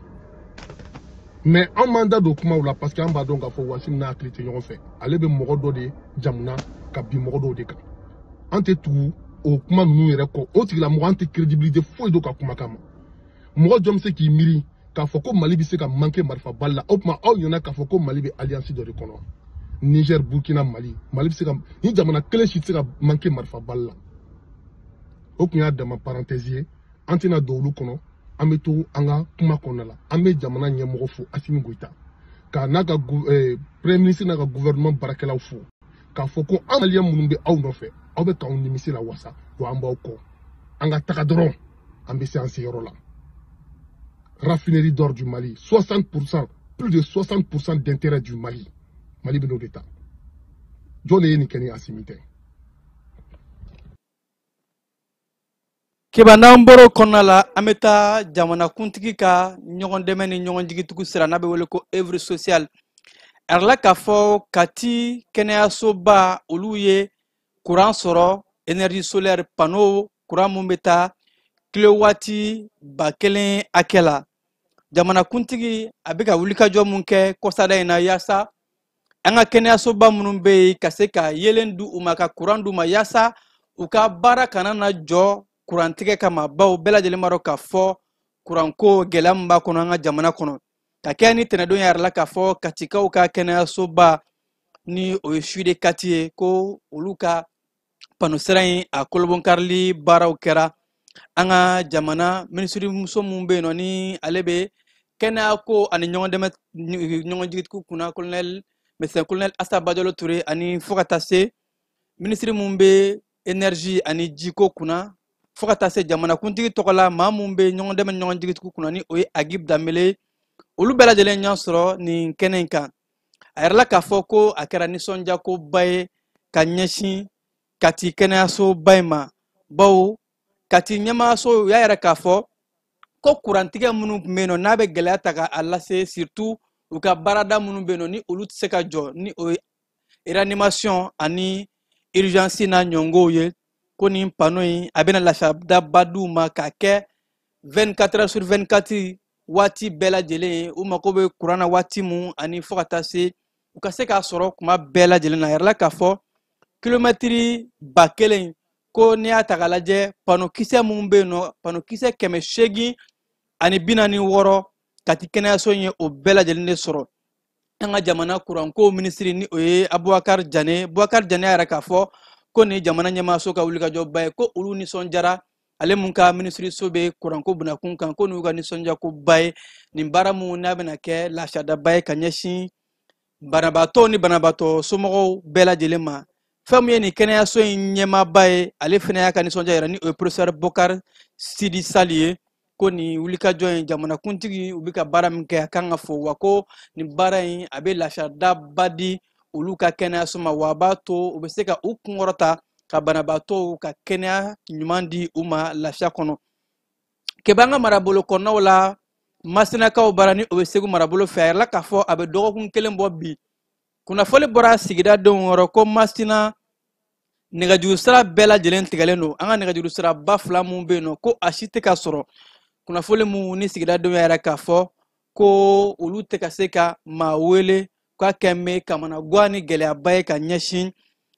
Mais anw m'an da don kumaw la parce que an b'a dɔn k'a fɔ Wassim n'a hakili tɛ ɲɔgɔn fɛ. Ale bɛ mɔgɔ dɔ de jamuna ka bin mɔgɔ dɔw de kan. An tɛ tugu o kuma ninnu yɛrɛ kɔ. O tigilamɔgɔ an tɛ crédibilité foyi don ka kumakan ma. Mɔgɔ jɔn bɛ se k'i miiri k'a fɔ ko Mali bɛ se ka manquer marifa bali la? O tuma aw ɲɛna k'a fɔ ko Mali bɛ alliance dɔ de kɔnɔ. Niger, Burkina, Mali, Mali bɛ se ka ni jamana kelen si tɛ se ka manquer marifa bali la. O tun y'a dama parenthèse ye. An tɛna don olu kɔnɔ, an bɛ to an ka kuma kɔnɔna la. An bɛ jamana ɲɛmɔgɔ fo, Assimi Goïta, k'a n'a ka premier ministre n'a ka gouvernement baarakɛlaw fo, k'a fɔ ko an maliyɛn minnu bɛ aw nɔfɛ, aw bɛ k'anw nimisi la wasa, wa an b'aw kɔ. An ka taga dɔrɔn, an bɛ se an seyɔrɔ la. Raffinerie d'or du Mali, 60%, plus de 60% d'intérêt du Mali. Mali bɛ n'o de ta. Jɔn de ye nin kɛ ni Assimi tɛ? Keba, n'an bɔra o kɔnɔna la, an bɛ taa jamanakuntigi ka ɲɔgɔn dɛmɛ ni ɲɔgɔn jigitugu sira n'a bɛ wele ko œuvre sociale. A yirala k'a fɔ Kati kɛnɛyasoba olu ye courant sɔrɔ, énergie solaire panneau courant mun bɛ taa kilowatt 1000 hakɛ la. Jamanakuntigi a bɛ ka wulikajɔ mun kɛ kɔsada in na yaasa an ka kɛnɛyasoba minnu bɛ yen ka se ka yeelen di u ma, ka courant d'u ma yaasa u ka baara kana na jɔ kurantigɛ kama, bawo bɛɛ lajɛlen b'a dɔn k'a fɔ kuranko gɛlɛya min b'a kɔnɔ an ka jamana kɔnɔ. Ka kɛ ni tɛnɛdon yɛrɛ la k'a fɔ Katikaw ka kɛnɛyasoba ni o ye CHU de Kati ye, ko olu ka panneau sira in a kolobonkarili baaraw kɛra. An ka jamana minisiri muso mun bɛ yen nɔ ni ale bɛ kɛnɛya ko ani ɲɔgɔn dɛmɛ ɲɔgɔn jigitugu kunna, colonel médecin colonel Assa Badiolo Touré, ani fo ka taa se minisiri mun bɛ énergie ani jiko kunna, Fo ka taa se jamanakuntigi tɔgɔ la, maa mun bɛ ɲɔgɔn dɛmɛ ɲɔgɔn jigitugu kunna, ni o ye Agib Danbele, olu bɛɛ lajɛlen ɲɔgɔn sɔrɔ nin kɛnɛ in kan. A yɛrɛ la k'a fɔ ko a kɛra nisɔndiyakoba ye ka ɲɛsin Kati kɛnɛyasoba in ma, bawo Kati ɲɛmaayaso u y'a yɛrɛ k'a fɔ ko kurantigɛ minnu tun bɛ yen nɔ, n'a bɛ gɛlɛya ta k'a lase, surtout u ka baarada minnu bɛ yen nɔ, ni olu tɛ se ka jɔ, ni o ye réanimation ani urgence n'a ɲɔngɔnw ye, ko nin panneau in a bɛna lafiyadaba d'u ma k'a kɛ 24 heures sur 24, waati bɛɛ lajɛlen ye, u mako bɛ kuran na waati mun, ani fo ka taa se u ka se k'a sɔrɔ kuma bɛɛ lajɛlen na. A yɛrɛ la k'a fɔ kilomɛtiri 1000, ko n'i y'a ta k'a lajɛ, panneau kisɛ mun bɛ yen nɔ, panneau kisɛ 846 Kati kɛnɛyaso in ye o bɛɛ lajɛlen de sɔrɔ. An ka jamana kuranko minisiri, ni o ye Abubakar Jane, Bubakar Jane y'a yɛrɛ k'a fɔ ko nin jamana ɲɛmaaso ka wulikajɔba ye, ko olu nisɔndiyara, ale mun ka minisiriso bɛ kuranko bunakun kan, ko n'u ka nisɔndiyakoba ye nin baara mun n'a bɛna kɛ lafiyadaba ye ka ɲɛsin banabaatɔw ni banabaatɔ somɔgɔw bɛɛ lajɛlen ma. Fɛn min ye nin kɛnɛyaso in ɲɛmaaba ye, ale fana y'a ka nisɔndiya yɛrɛ, ni o ye professeur Bokar Sidi Sali ye, ko nin wulikajɔ in, jamanakuntigi u bɛ ka baara min kɛ, a kan ka fo, wa ko nin baara in a bɛ lafiyadaba di olu ka kɛnɛyaso ma, wa a b'a to u bɛ se ka u kunkɔrɔta ka banabaatɔw ka kɛnɛya ɲuman di u ma lafiya kɔnɔ. Keba an ka marabolo kɔnɔnaw la, Masinakaw bara, ni o bɛ Segu marabolo fɛ, a yɛrɛ la k'a fɔ a bɛ dɔgɔkun kelen bɔ bi, kunnafoni bɔra sigidadenw yɔrɔ ko Masina nɛgɛjuru sira bɛɛ lajɛlen tigɛlen don. An ka nɛgɛjuru sira ba fila mun bɛ yen nɔ, ko a si tɛ ka sɔrɔ. Kunnafoni mun ni sigidadenw yɛrɛ k'a fɔ ko olu tɛ ka se ka maa wele, k'a kɛ bɛ kamanagan ni gɛlɛyaba ye ka ɲɛsin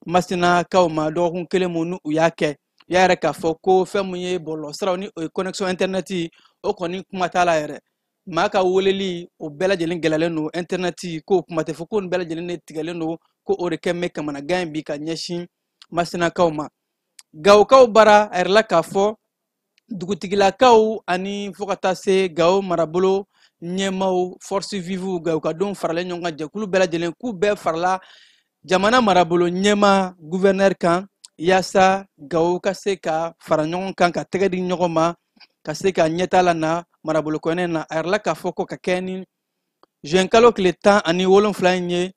Masinakaw ma. Dɔgɔkun kelen mun ni u y'a kɛ, u y'a yɛrɛ k'a fɔ ko fɛn mun ye bɔlɔlɔsiraw, ni o ye connexion internet, o kɔni kuma t'a la yɛrɛ, maa ka weleli o bɛɛ lajɛlen gɛlɛyalen don, internet ko kuma tɛ fɔ, ko nin bɛɛ lajɛlen de tigɛlen don, ko o de kɛ bɛ kamanagan in bi ka ɲɛsin Masinakaw ma. Gawokaw bara, a yɛrɛ la k'a fɔ dugutigilakaw ani fo ka taa se Gawo marabolo ɲɛmaaw, force vive, Gawokadenw faralen ɲɔgɔn kan, jɛkulu bɛɛ lajɛlen, k'u bɛɛ farala jamana marabolo ɲɛmaa gouverneur kan, yaasa Gawo ka se ka fara ɲɔgɔn kan, ka tɛgɛ di ɲɔgɔn ma, ka se ka ɲɛtaa la na marabolo kɔnɛ na. A yɛrɛ la k'a fɔ ko ka kɛ ni juin kalo tile 17 in ye,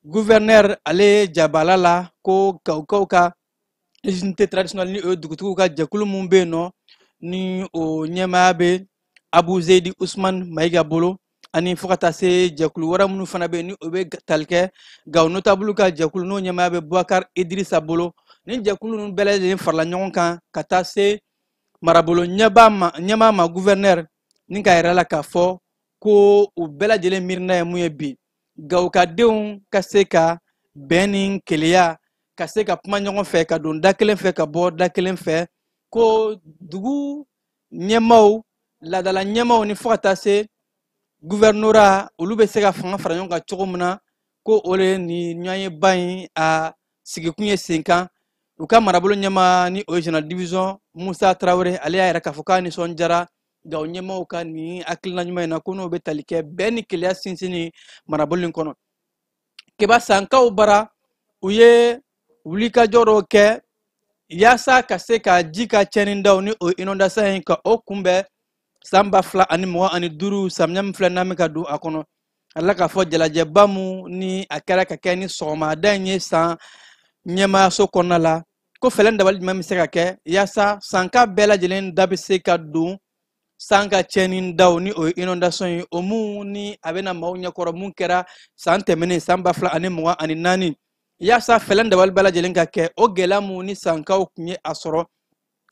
gouverneur ale jabala la ko Gawokaw ka unité traditionnelle, ni o ye dugutigiw ka jɛkulu mun bɛ yen nɔ, ni o ɲɛmaaya bɛ Abu Zeyidi Usman Mayiga bolo, ani fo ka taa se jɛkulu wɛrɛ minnu fana bɛ yen, ni o bɛ tali kɛ Gawo notable ka jɛkulu, n'o ɲɛmaaya bɛ Bubakar Idirisa bolo. Nin jɛkulu ninnu bɛɛ lajɛlen farala ɲɔgɔn kan ka taa se marabolo ɲɛmaa ma, gouverneur, ni k'a yɛrɛ la k'a fɔ ko u bɛɛ lajɛlen miirina ye mun ye bi, Gawokadenw ka se ka bɛn ni keleya, ka se ka kuma ɲɔgɔn fɛ, ka don da kelen fɛ, ka bɔ da kelen fɛ, ko dugu ɲɛmaaw, laadala ɲɛmaaw, ni fo ka taa se gouvernorat, olu bɛ se ka fanga fara ɲɔgɔn kan cogo min na, ko o de ye nin ɲɔgɔnyeba in a sigikun ye sen kan. U ka marabolo ɲɛmaa, ni o ye général division Musa Tarawele, ale y'a yɛrɛ k'a fɔ k'a nisɔndiyara Gawo ɲɛmaaw ka nin hakilina ɲuman in na, ko n'o bɛ tali kɛ bɛn ni keleya sinsinni marabolo in kɔnɔ. Keba Sankaw bara, u ye wulikajɔ dɔw kɛ yaasa ka se ka ji ka tiɲɛni daw, ni o ye inondation ye, ka o kunbɛn san 2025 samiya min filɛ n'an bɛ ka don a kɔnɔ. Ala k'a fɔ jalajɛba mun ni a kɛra ka kɛ ni sɔgɔmada in ye san ɲɛmaayaso kɔnɔna la, ko fɛɛrɛ dabali jumɛn bɛ se ka kɛ yaasa sanka bɛɛ lajɛlen da bɛ se ka don san ka tiɲɛni daw, ni o ye inondation ye, o mun ni a bɛna maaw ɲɛkɔrɔ, mun kɛra san tɛmɛnen san 2024, yaasa fɛɛrɛ dabali bɛɛ lajɛlen ka kɛ, o gɛlɛya mun ni sankaw tun ye a sɔrɔ,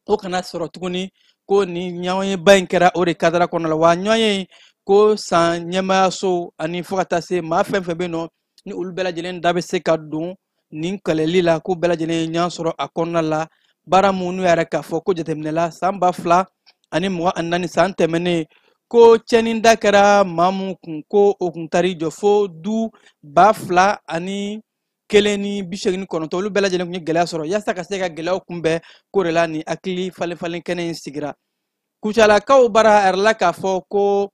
o kana sɔrɔ tuguni. Ko ni ɲɔgɔnyeba in kɛra o de kadara kɔnɔ la, wa ɲɔgɔnye in ko san ɲɛmaayaso ani fo ka taa se maa fɛn fɛn bɛ yen nɔ, ni olu bɛɛ lajɛlen da bɛ se ka don nin kɛlɛli la, ko bɛɛ lajɛlen ye ɲɔgɔn sɔrɔ a kɔnɔna la. Baara mun n'u yɛrɛ k'a fɔ ko jateminɛ la san 2024 san tɛmɛnen, ko tiɲɛni da kɛra maa mun kun, ko o kun taar'i jɔ fo du 2089, olu bɛɛ lajɛlen kun ye gɛlɛya sɔrɔ. Yaasa ka se ka gɛlɛyaw kunbɛn, k'o de la nin hakili falen falen kɛnɛ in sigira. Kucalakaw bara, a yɛrɛ la k'a fɔ ko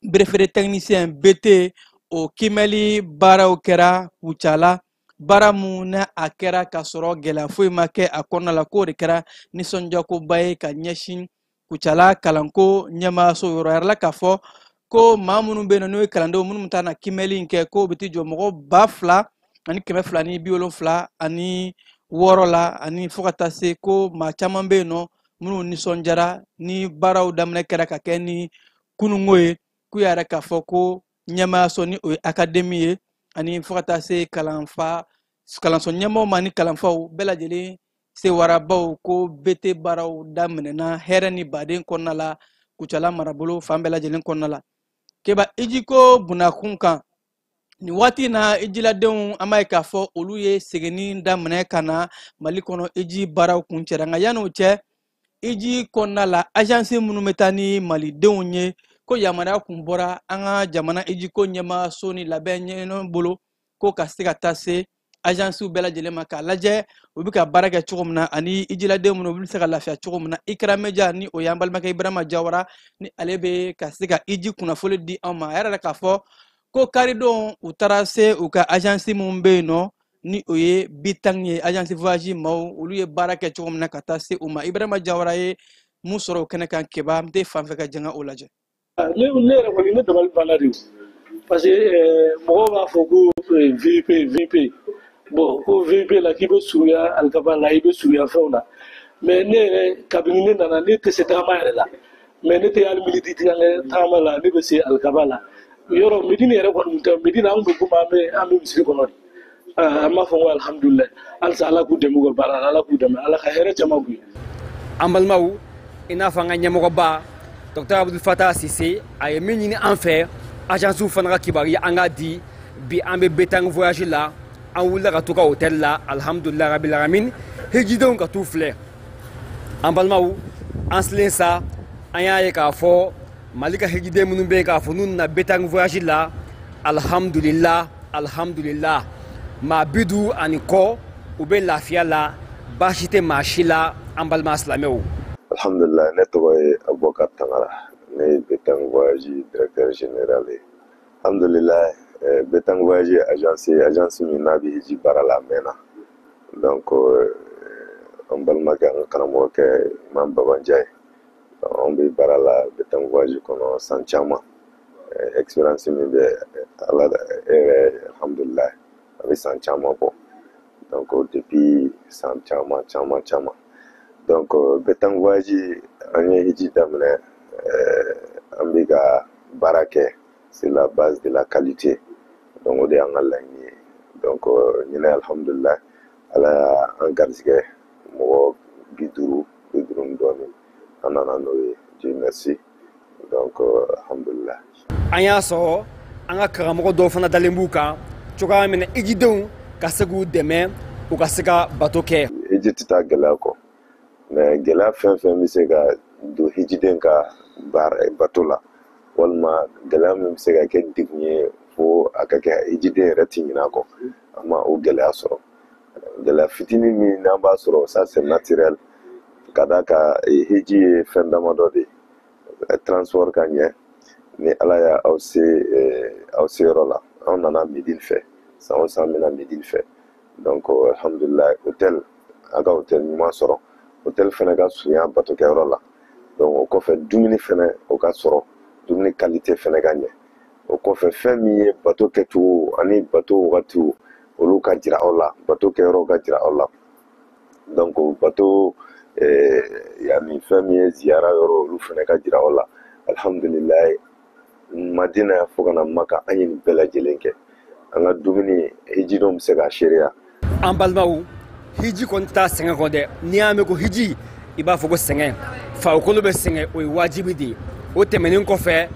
brevet technicien BT o kimɛli baaraw kɛra Kucala. Baara mun na a kɛra k'a sɔrɔ gɛlɛya foyi ma kɛ a kɔnɔna la, k'o de kɛra nisɔndiyakoba ye ka ɲɛsin Kucala kalanko ɲɛmaaso yɔrɔ. Yɛrɛ la k'a fɔ ko maa minnu bɛ yen nɔ, n'o ye kalandenw minnu bɛ taa na kiimɛli in kɛ, k'o bɛ t'i jɔ mɔgɔ 2276 la, ani fo ka taa se ko maa caman bɛ yen nɔ minnu nisɔndiyara ni baaraw daminɛ kɛra ka kɛ ni kununko ye. K'u y'a yɛrɛ k'a fɔ ko ɲɛmaaso ni o ye akademi ye, ani fo ka taa se kalanfa kalanso ɲɛmaaw ma ni kalanfaw bɛɛ lajɛlen sewarabaw, ko BT baaraw daminɛna hɛrɛ ni baden kɔnɔna la Kucala marabolo fan bɛɛ lajɛlen kɔnɔna la. Keba ijiko bunakun kan nin waati in na, ijiladenw an b'a ye k'a fɔ olu ye seginni daminɛ ka na Mali kɔnɔ, iji baaraw kuncɛra. Nka yanni o cɛ, iji kɔnɔna la agence minnu bɛ taa ni malidenw ye, ko yamaruya kun bɔra an ka jamana ijiko ɲɛmaaso ni labɛn ɲɛnɔ bolo ko ka se ka taa se agencew bɛɛ lajɛlen ma k'a lajɛ u bɛ ka baara kɛ cogo min na, ani ijiladen minnu olu bɛ se ka lafiya cogo min na. Ikra Media ni o y'an balimakɛ Ibrahima Jawara ni ale bɛ ka se ka iji kunnafoni di anw ma. A yɛrɛ la k'a fɔ ko karidon u taara se u ka agence minnu bɛ yen nɔ, ni o ye Bitang ye, agence voyage maaw, olu ye baara kɛ cogo min na ka taa se u ma. Ibrahima Jawara ye mun sɔrɔ o kɛnɛ kan? Keba, n tɛ fan fɛ ka jɛngɛ o lajɛ. Ne yɛrɛ kɔni, ne dabali banna de, parce que mɔgɔw b'a fɔ ko VIP, VIP, bon, ko VIP la k'i bɛ surunya alikaba la, i bɛ surunya fɛnw na. Mais ne yɛrɛ, kabini ne nana, ne tɛ se tagama yɛrɛ la, mais ne tɛ hali miniti tigɛ tagama la, ne bɛ se alikaba la. Yɔrɔ Medina yɛrɛ kɔni tɛ, Medina an bɛ komi an bɛ misiri kɔnɔ de. An b'a fɔ ko alihamudulilayi, halisa Ala k'u dɛmɛ u ka baara la, Ala k'u dɛmɛ, Ala ka hɛrɛ caman k'u ye. An balimaw, i n'a fɔ an ka ɲɛmɔgɔba Dr Abdul Fatah Sise, a ye min ɲini an fɛ, agence fana ka kibaruya an k'a di. Bi an bɛ Betang voyage la, an wulila ka t'u ka hôtel la. Alhamdulilayi rabil alamin, hijidenw ka t'u filɛ. An balimaw, an silen sa, an y'a ye k'a fɔ Mali ka hijiden minnu bɛ yen k'a fɔ n'u nana Betang voyage la, alhamdulillah, alhamdulillah, maa 50 ani kɔ, u bɛ lafiya la, baasi tɛ maa si la, an balima silamɛw. Alhamdulillah, ne tɔgɔ ye Abubakar Tangara, ne ye Betang voyage directeur général ye. Alhamdulillah, Betang voyage ye agence ye, agence min n'a bɛ hiji baara la a mɛnna. Donc an balimakɛ, an ka karamɔgɔkɛ Imam Baba Ndiaye, anw bɛ baara la Betang voyage kɔnɔ san caman. Expérience min bɛ Ala e yɛrɛ, alhamdulillah, a bɛ san caman bɔ. Donc depuis san caman caman caman, donc Betang voyage, an ye hiji daminɛ, an bɛ ka baara kɛ sur la base de la qualité. Donc o de y'an ka laɲini ye. Donc ɲinɛ, alhamdulillah, Ala y'an garijɛgɛ mɔgɔ 50, 50 ni dɔɔnin, an nana n'o ye, Dieu merci. Donc alhamdulillah. An y'a sɔrɔ an ka karamɔgɔ dɔw fana dalen b'u kan cogoya min na, ijidenw ka se k'u dɛmɛ u ka se ka bato kɛ. Hiji tɛ taa gɛlɛya kɔ, mais gɛlɛya fɛn fɛn bɛ se ka don hijiden ka baara bato la, walima gɛlɛya min bɛ se ka kɛ degun ye fo a ka kɛ hijiden yɛrɛ ti ɲinɛ a kɔ, an ma o gɛlɛya sɔrɔ. Gɛlɛya fitinin min n'an b'a sɔrɔ, ça c'est naturel, ka d'a kan hiji ye fɛn damadɔ de ye: transport ka ɲɛ, ni Ala y'a aw se aw seyɔrɔ la. Anw nana Medine fɛ, san o san bɛna Medine fɛ. Donc alhamdulilayi, hôtel, a ka hôtel ɲuman sɔrɔ, hôtel fɛnɛ ka surunya batokɛyɔrɔ la. Donc o kɔfɛ, dumuni fɛnɛ o ka sɔrɔ, dumuni qualité fɛnɛ ka ɲɛ. O kɔfɛ, fɛn min ye bato kɛcogo ani bato wagatiw, olu ka jira aw la, bato kɛyɔrɔw ka jira aw la. Donc bato yanni, fɛn min ye ziyara yɔrɔ, olu fɛnɛ ka jira aw la. Alhamdulilayi, Madina fo ka na Maka, an ye nin bɛɛ lajɛlen kɛ. An ka dumuni, hijidenw bɛ se k'a seereya. An balimaw, hiji kɔni tɛ taa sɛgɛn kɔ dɛ. N'i y'a mɛn ko hiji, i b'a fɔ ko sɛgɛn, farikolo bɛ sɛgɛn, o ye wajibi de ye. O tɛmɛnen kɔfɛ,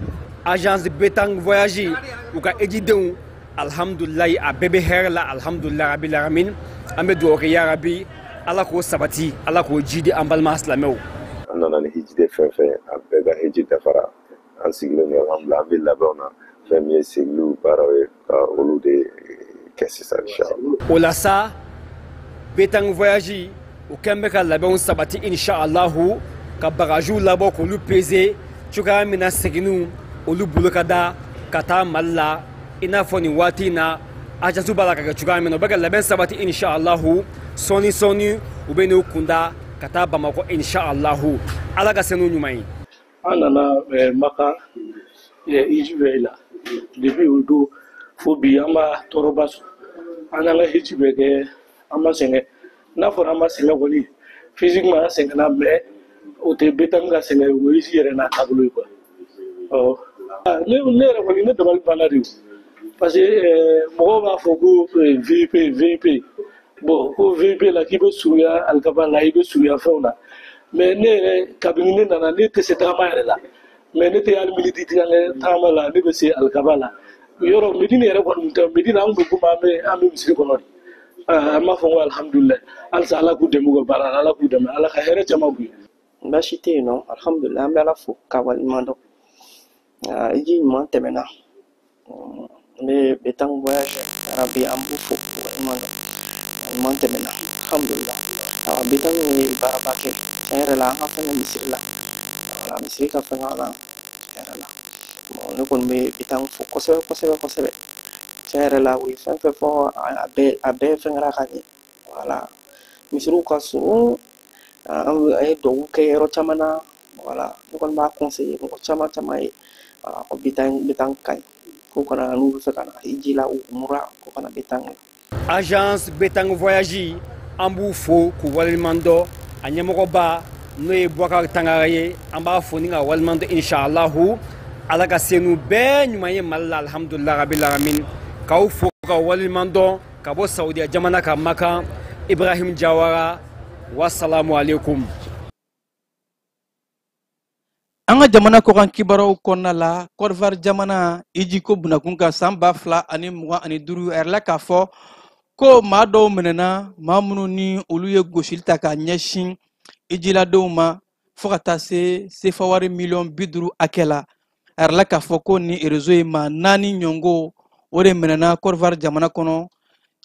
agence Betang voyage, u ka hijidenw, alhamdulilayi, a bɛɛ bɛ hɛrɛ la, alhamdulilayi rabil alamin. An bɛ dugawu kɛ, yarabi, Ala k'o sabati, Ala k'o jidi an balima silamɛw. An nana ni hijiden fɛn fɛn, a bɛɛ ka hiji dafara. An sigilen don, alhamdulilayi, an bɛ labɛnw na, fɛn min ye segiliw baaraw ye, ka olu de kɛ sisan, inshallah. O la sa, Betang voyage u kɛn bɛ ka labɛnw sabati, inshallahu, ka bagagew labɔ k'olu peser cogoya min na seginniw olu bolo ka da ka taa Mali la. I n'a fɔ nin waati in na, Agence b'a la ka kɛ cogoya min na, u bɛ ka labɛn sabati inshallahu. Sɔɔni sɔɔni u bɛ n'u kunda ka taa Bamakɔ inshallahu. Ala ka se n'u ɲuman ye. An nana Maka hiji bɛɛ la depuis o don fo bi, an ma tɔɔrɔba sɔrɔ. An y'an ka hiji bɛɛ kɛ, an ma sɛgɛn. N'a fɔra an ma sɛgɛn kɔni, physiquement an sɛgɛnna, mais o tɛ Betang ka sɛgɛn, o ye hiji yɛrɛ n'a taabolo ye quoi. Ɔ ne yɛrɛ kɔni, ne dabali banna de, parce que mɔgɔw b'a fɔ ko VIP VIP, bon, ko VIP la k'i bɛ surunya alikaba la, i bɛ surunya fɛnw na. Mais ne yɛrɛ, kabini ne nana, ne tɛ se tagama yɛrɛ la, mais ne tɛ hali miniti tigɛ tagama la, ne bɛ se alikaba la. Yɔrɔ Medina yɛrɛ kɔni tɛ, Medina an bɛ komi an bɛ misiri kɔnɔ de. An b'a fɔ ko alihamudulilayi, halisa Ala k'u dɛmɛ u ka baara la, Ala k'u dɛmɛ, Ala ka hɛrɛ caman k'u ye. Baasi tɛ yen nɔ, alihamudulilayi, an bɛ Ala fo k'a waleɲuman dɔn. Hiji ɲuman tɛmɛna. N bɛ Betang Voyage yarabi, an b'u fo k'u waleɲuman dɔn. Ɲuman tɛmɛna, alihamudulilayi. Awa, Betang ye baaraba kɛ tiɲɛ yɛrɛ la, an ka fɛn kɛ misiri la, wala misiri ka fɛn k'a la yɛrɛ la. Bon, ne kɔni bɛ Betang fo kosɛbɛ kosɛbɛ kosɛbɛ. Tiɲɛ yɛrɛ la, u ye fɛn fɛn fɔ, a bɛɛ fɛn kɛra ka ɲɛ. Wala misiriw ka surun, an ye duwawu kɛ yɔrɔ caman na. Wala ne kɔni b'a conseiller mɔgɔ caman caman ye ko Betang ka ɲi, k'u kana, n'u bɛ fɛ ka na hiji la, umura, ko kana Betang la. Agence Betang Voyage, an b'u fo k'u waleɲuman dɔn. A ɲɛmɔgɔba n'o ye Bubakari Tangara ye, an b'a fo ni ka waleɲuman dɔn inshallahu. Ala ka se n'u bɛɛ ɲuman ye Mali la, alhamdulilah rabil alamin. K'aw fo ka waleɲuman dɔn ka bɔ Saudiya jamana kan, Makan, Ibrahim Jawara, wasalamu aleykum. An ka jamana kɔkan kibaruyaw kɔnɔna la, Côte d'Ivoire jamana hiji ko bunakun kan san 2025, a yɛrɛla k'a fɔ ko maa dɔw minɛna, maa minnu ni olu ye gosili ta k'a ɲɛsin hijiladenw ma fo ka taa se sefa wari miliyɔn 50 hakɛ la. A yɛrɛla k'a fɔ ko ni réseau ye maa naani ɲɔngo o de minɛna Côte d'Ivoire jamana kɔnɔ.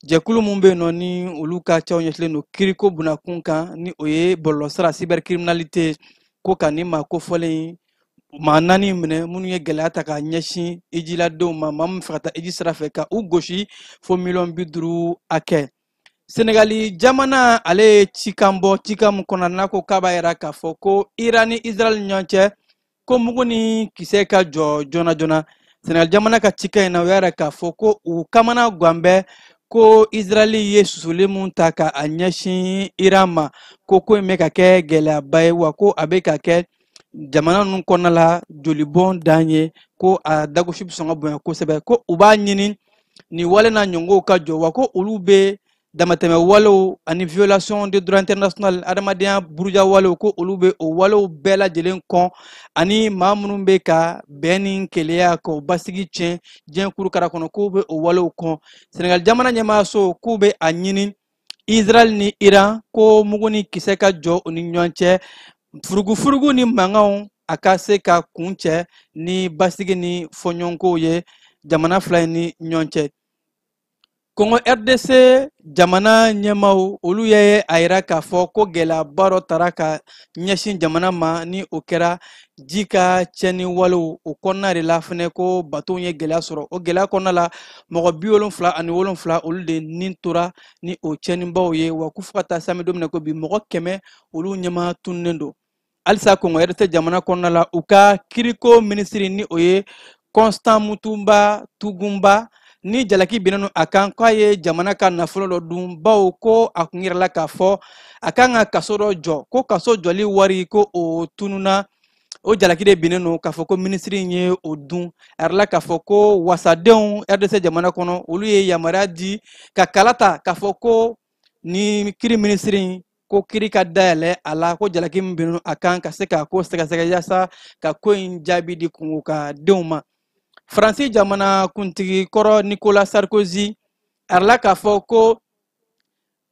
Jɛkulu mun bɛ yen nɔ ni olu ka cɛw ɲɛsinnen don kiriko bunakun kan, ni o ye bɔlɔlɔsira cybercriminalité, ko ka ni maa kofɔlen maa naani minɛ minnu ye gɛlɛya ta k'a ɲɛsin hijiladenw ma, maa min fɛ ka taa hiji sira fɛ, ka u gosi fo miliyɔn 50 hakɛ. Senegali jamana, ale ye cikan bɔ, cikan min kɔnɔ n'a ko k'a b'a yira k'a fɔ ko Iran ni Israɛl ni ɲɔgɔn cɛ, ko mugu ni kisɛ ka jɔ joona joona. Senegali jamana ka cikan in na, u y'a yira k'a fɔ ko u kamana gan bɛ ko Israɛl ye susuli mun ta ka a ɲɛsin Iran ma, ko ko in bɛ ka kɛ gɛlɛyaba ye, wa ko a bɛ ka kɛ jamana ninnu kɔnɔna la jolibɔn dan ye, ko a dagosi bɛ sɔn ka bonya kosɛbɛ, ko u b'a ɲini nin wale n'a ɲɔngɔw ka jɔ, wa ko olu bɛ damatɛmɛ walew ani violation de droit international, adamadenya buruja walew, ko olu bɛ o walew bɛɛ lajɛlen kɔn, ani maa minnu bɛ ka bɛn ni keleya k'o basigi tiɲɛ diɲɛ kurukara kɔnɔ, k'u bɛ o walew kɔn. Senegal jamana ɲɛmaayaso k'u bɛ a ɲini Israel ni Iran ko mugu ni kisɛ ka jɔ u ni ɲɔgɔn cɛ, furugufurugu ni mankanw a ka se ka kun cɛ ni basigi ni fɔɲɔgɔnkɔw ye jamana fila in ni ɲɔgɔn cɛ. Kongo RDC jamana ɲɛmaw, olu ye a yira k'a fɔ ko gɛlɛyaba dɔ tara ka ɲɛsin jamana ma, ni o kɛra ji ka tiɲɛni walew o kɔnɔna de la fɛnɛ, ko bateau ye gɛlɛya sɔrɔ. O gɛlɛya kɔnɔna la, mɔgɔ 77 olu de nin tora ni o tiɲɛnibaw ye, wa ko fo ka taa se an bɛ don min na ko bi, mɔgɔ 100 olu ɲɛma tununnen don halisa. Kongo RDC jamana kɔnɔna la, u ka kiriko minisiri, ni o ye Constant Mutumba Tugunba, ni jalaki binnen a kan k'a ye jamana ka nafolo dɔ dun, bawo ko a kun yirala k'a fɔ a kan ka kaso dɔ jɔ, ko kaso jɔli wari ko o tununa, o jalaki de binnen don k'a fɔ ko minisiri in ye o dun. A yirala k'a fɔ ko wasadenw RDC jamana kɔnɔ, olu ye yamaruya di ka kala ta k'a fɔ ko ni kiri minisiri in ko kiri ka dayɛlɛ a la, ko jalaki min binnen a kan ka se k'a ko sɛgɛsɛgɛ yaasa ka ko in jaabi di Kongo ka denw ma. Faransi jamana kuntigi kɔrɔ Nicolas Sarkozy, a yirala k'a fɔ ko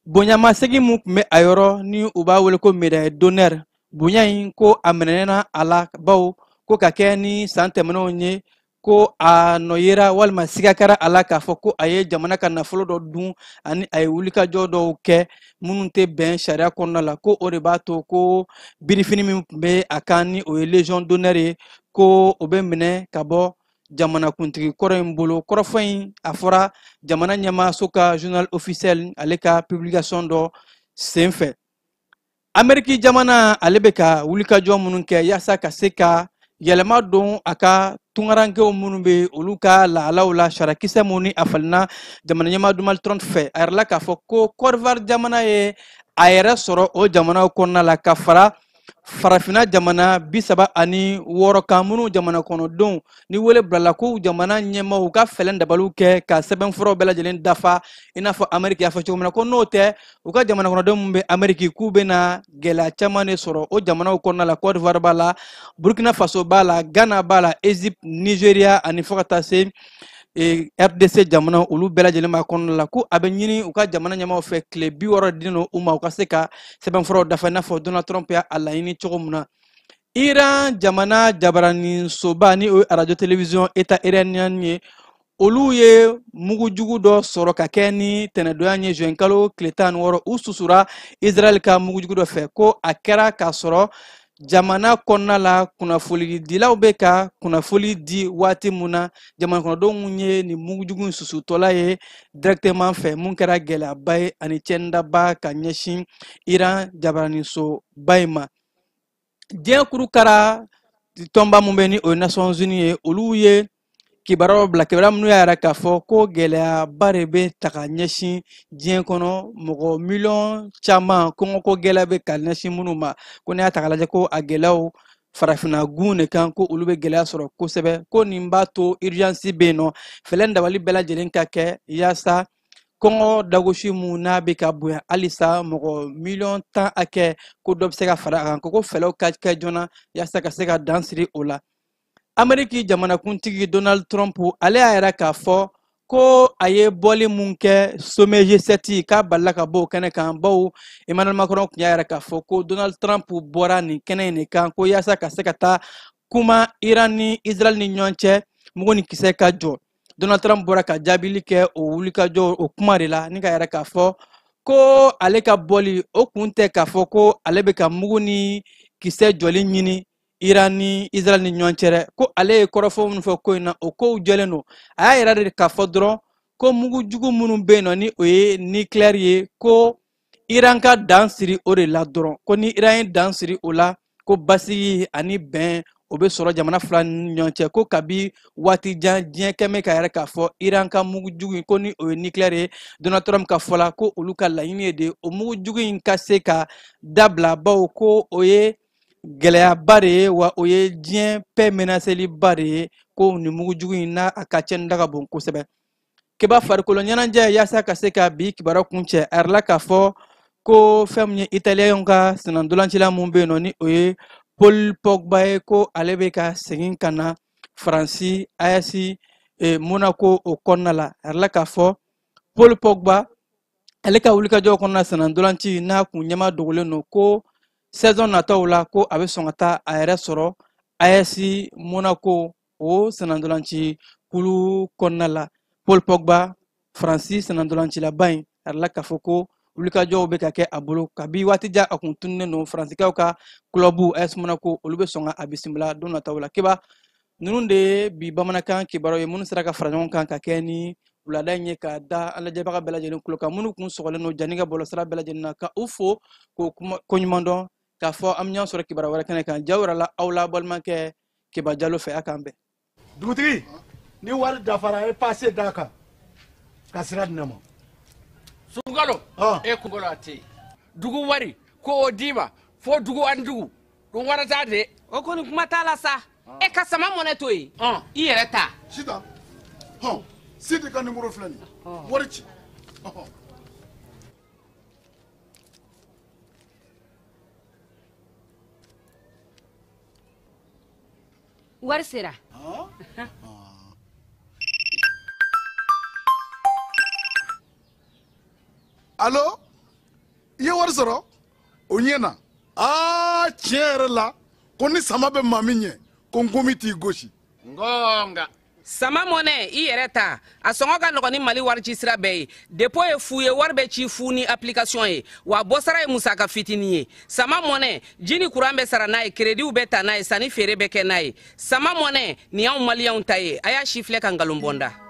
bonyamasegin mun tun bɛ a yɔrɔ ni u b'a wele ko médaille d'honneur, bonya in ko a minɛna a la, bawo ko ka kɛ ni san tɛmɛnenw ye, ko a nɔ yera walima siga kɛra a la k'a fɔ ko a ye jamana ka nafolo dɔ dun ani a ye wulikajɔ dɔw kɛ minnu tɛ bɛn sariya kɔnɔna la, ko o de b'a to ko birifini min tun bɛ a kan, ni o ye légion d'honneur ye, ko o bɛ minɛ ka bɔ jamanakuntigi kɔrɔ in bolo. Kɔrɔfɔ in a fɔra jamana ɲɛmaaso ka journal officiel ale ka publication dɔ senfɛ. Ameriki jamana ale bɛ ka wulikajɔ minnu kɛ yaasa ka se ka yɛlɛma don a ka tungarankew minnu bɛ olu ka lahalaw la, sarakisɛ minnu ni a falenna jamana ɲɛmaa Donald Trump fɛ, a yɛrɛ la k'a fɔ ko Côte d'Ivoire jamana ye a yɛrɛ sɔrɔ o jamanaw kɔnɔna la ka fara farafinna jamana 36 kan minnu jamana kɔnɔdenw ni wele bilala ko jamana ɲɛmaaw ka fɛlɛn dabaliw kɛ ka sɛbɛnfuraw bɛɛ lajɛlen dafa i n'a fɔ Ameriki y'a fɔ cogo min na, ko n'o tɛ u ka jamana kɔnɔdenw minnu bɛ Ameriki k'u bɛna gɛlɛya caman de sɔrɔ o jamanaw kɔnɔna la. Côte d'Ivoire b'a la, Burkina Faso b'a la, Ghana b'a la, Egypte, Nigeria ani fo ka taa se RDC jamana, olu bɛɛ lajɛlen b'a kɔnɔna la. Ko a bɛ ɲini u ka jamana ɲɛmaaw fɛ tile 60 dilen don u ma u ka se ka sɛbɛnfuraw dafa i n'a fɔ Donald Trump y'a laɲini cogo min na. Iran jamana jabaraninsoba ni o ye radio télévision état iranien ye, olu ye mugujugu dɔ sɔrɔ ka kɛ ni tɛnɛdonya ye juin kalo tile 16, u susura Israël ka mugujugu dɔ fɛ. Ko a kɛra k'a sɔrɔ jamana kɔnɔna la kunnafonidilaw bɛ ka kunnafoni di waati mun na, jamana kɔnɔdenw ye nin mugujugu in susutɔla ye directement fɛ, mun kɛra gɛlɛyaba ye ani tiɲɛnidaba ka ɲɛsin Iran jabaraninsoba in ma. Diɲɛ kurukara tɔnba mun bɛ ni o ye Nations Unies ye, olu ye kibaruyaw bila, kibaruya minnu y'a yira k'a fɔ ko gɛlɛyaba de bɛ ta ka ɲɛsin diɲɛ kɔnɔ, mɔgɔ miliyɔn caman kɔngɔko gɛlɛya bɛ ka ɲɛsin minnu ma. Ko n'i y'a ta k'a lajɛ ko a gɛlɛyaw farafinna gun de kan, ko olu bɛ gɛlɛya sɔrɔ kosɛbɛ, ko nin b'a to urgence bɛ yen nɔ, fɛlɛ dabali bɛɛ lajɛlen ka kɛ yaasa kɔngɔ dagosi mun n'a bɛ ka bonya halisa mɔgɔ miliyɔn 10 hakɛ, ko dɔ bɛ se ka fara a kan, ko fɛlɛw ka kɛ joona yaasa ka se ka dan siri o la. Ameriki jamanakuntigi Donald Trump ale y'a yira k'a fɔ ko a ye bɔli mun kɛ sommet G7 k'a balila ka bɔ o kɛnɛ kan, bawo Emmanuel Macron tun y'a yira k'a fɔ ko Donald Trump bɔra nin kɛnɛ in de kan ko yaasa ka se ka taa kuma Iran ni Israël ni ɲɔgɔn cɛ mugu ni kisɛ ka jɔ. Donald Trump bɔra ka jaabili kɛ o wulikajɔ o kuma de la ni ka yira k'a fɔ ko ale ka bɔli o kun tɛ k'a fɔ ko ale bɛ ka mugu ni kisɛ jɔli ɲini Iran ni Israël ni ɲɔgɔn cɛ dɛ, ko ale ye kɔrɔfɔ minnu fɔ ko in na o kow jɛlen don. A y'a yira de k'a fɔ dɔrɔn ko mugujugu minnu bɛ yen nɔ ni o ye nucléaire ye, ko Iran ka dan siri o de la dɔrɔn, ko ni Iran ye dan siri o la ko basigi ani bɛn o bɛ sɔrɔ jamana fila ni ɲɔgɔn cɛ. Ko kabi waati jan diɲɛ kɛmɛ ka yɛrɛ k'a fɔ Iran ka mugujugu in ko ni o ye nucléaire ye, Donald Trump ka fɔ la ko olu ka laɲini ye de o mugujugu in ka se ka dabila, bawo ko o ye gɛlɛyaba de ye wa o ye diɲɛ paix menaceliba de ye, ko nin mugujugu in n'a a ka tiɲɛni ka bon kosɛbɛ. Keba farikolo ɲɛnajɛ yaasa ka se ka bi kibaruya kuncɛ, a yirala k'a fɔ ko fɛn min ye italiyɛnw ka sennantolancila mun bɛ yen nɔ ni o ye Paul Pogba ye, ko ale bɛ ka segin ka na Faransi AS Monaco o kɔnɔna la. A yirala k'a fɔ Paul Pogba ale ka wulikajɔ kɔnɔna sennantolanci n'a kun ɲɛma dogolen don, ko saison nataw la ko a bɛ sɔn ka taa a yɛrɛ sɔrɔ AS Monaco o sennantolanci kulu kɔnɔna la. Paul Pogba Faransi sennantolancilaba in a yirala k'a fɔ ko wulikajɔw bɛ ka kɛ a bolo kabi waati jan a kun tununnen don Faransikaw ka club AS Monaco, olu bɛ sɔn ka a bisimila don nataw la. Keba ninnu de ye bi bamanankan kibaruyaw ye minnu sera ka fara ɲɔgɔn kan ka kɛ ni wulada in ye ka da an lajɛbaga bɛɛ lajɛlen tulo kan, minnu kun sɔgɔlen don Jani ka bɔlɔlɔsira bɛɛ lajɛlen na, ka u fo k'o koɲuman dɔn k'a fɔ an bɛ ɲɔgɔn sɔrɔ kibaruya wɛrɛ kɛnɛ kan. Jaw yɛrɛ la aw la balimakɛ Keba Jalo fɛ, a k'an bɛn. Dugutigi, ni wari dafara a ye paase d'a kan ka sira di ne ma. Sunkalo e kunkolo a tɛ yen, dugu wari ko o d'i ma fo dugu ani dugu dun wari t'a de. O kɔni kuma t'a la sa, e ka sama mɔnɛ to yen i yɛrɛ ta. Sitan hɔn Sidi ka numéro filɛ nin ye, wari ci. Wari sera. Allo, i ye wari sɔrɔ o ɲɛna. Aa tiɲɛ yɛrɛ la ko ni sama bɛ maa min ɲɛ ko nkomi t'i gosi. Ngonga Sama Money i yɛrɛ ta, a sɔngɔ ka nɔgɔn ni Mali wari ci sira bɛɛ ye. Dépôt ye fu ye, wari bɛ ci fu ni application ye, wa bɔsara ye musaka fitinin ye. Sama Money, ji ni kuran bɛ sara n'a ye, créditw bɛ ta n'a ye, sanni feere bɛ kɛ n'a ye. Sama Money, nin y'anw maliyɛnw ta ye, a y'a si filɛ ka nkalon bɔ n da.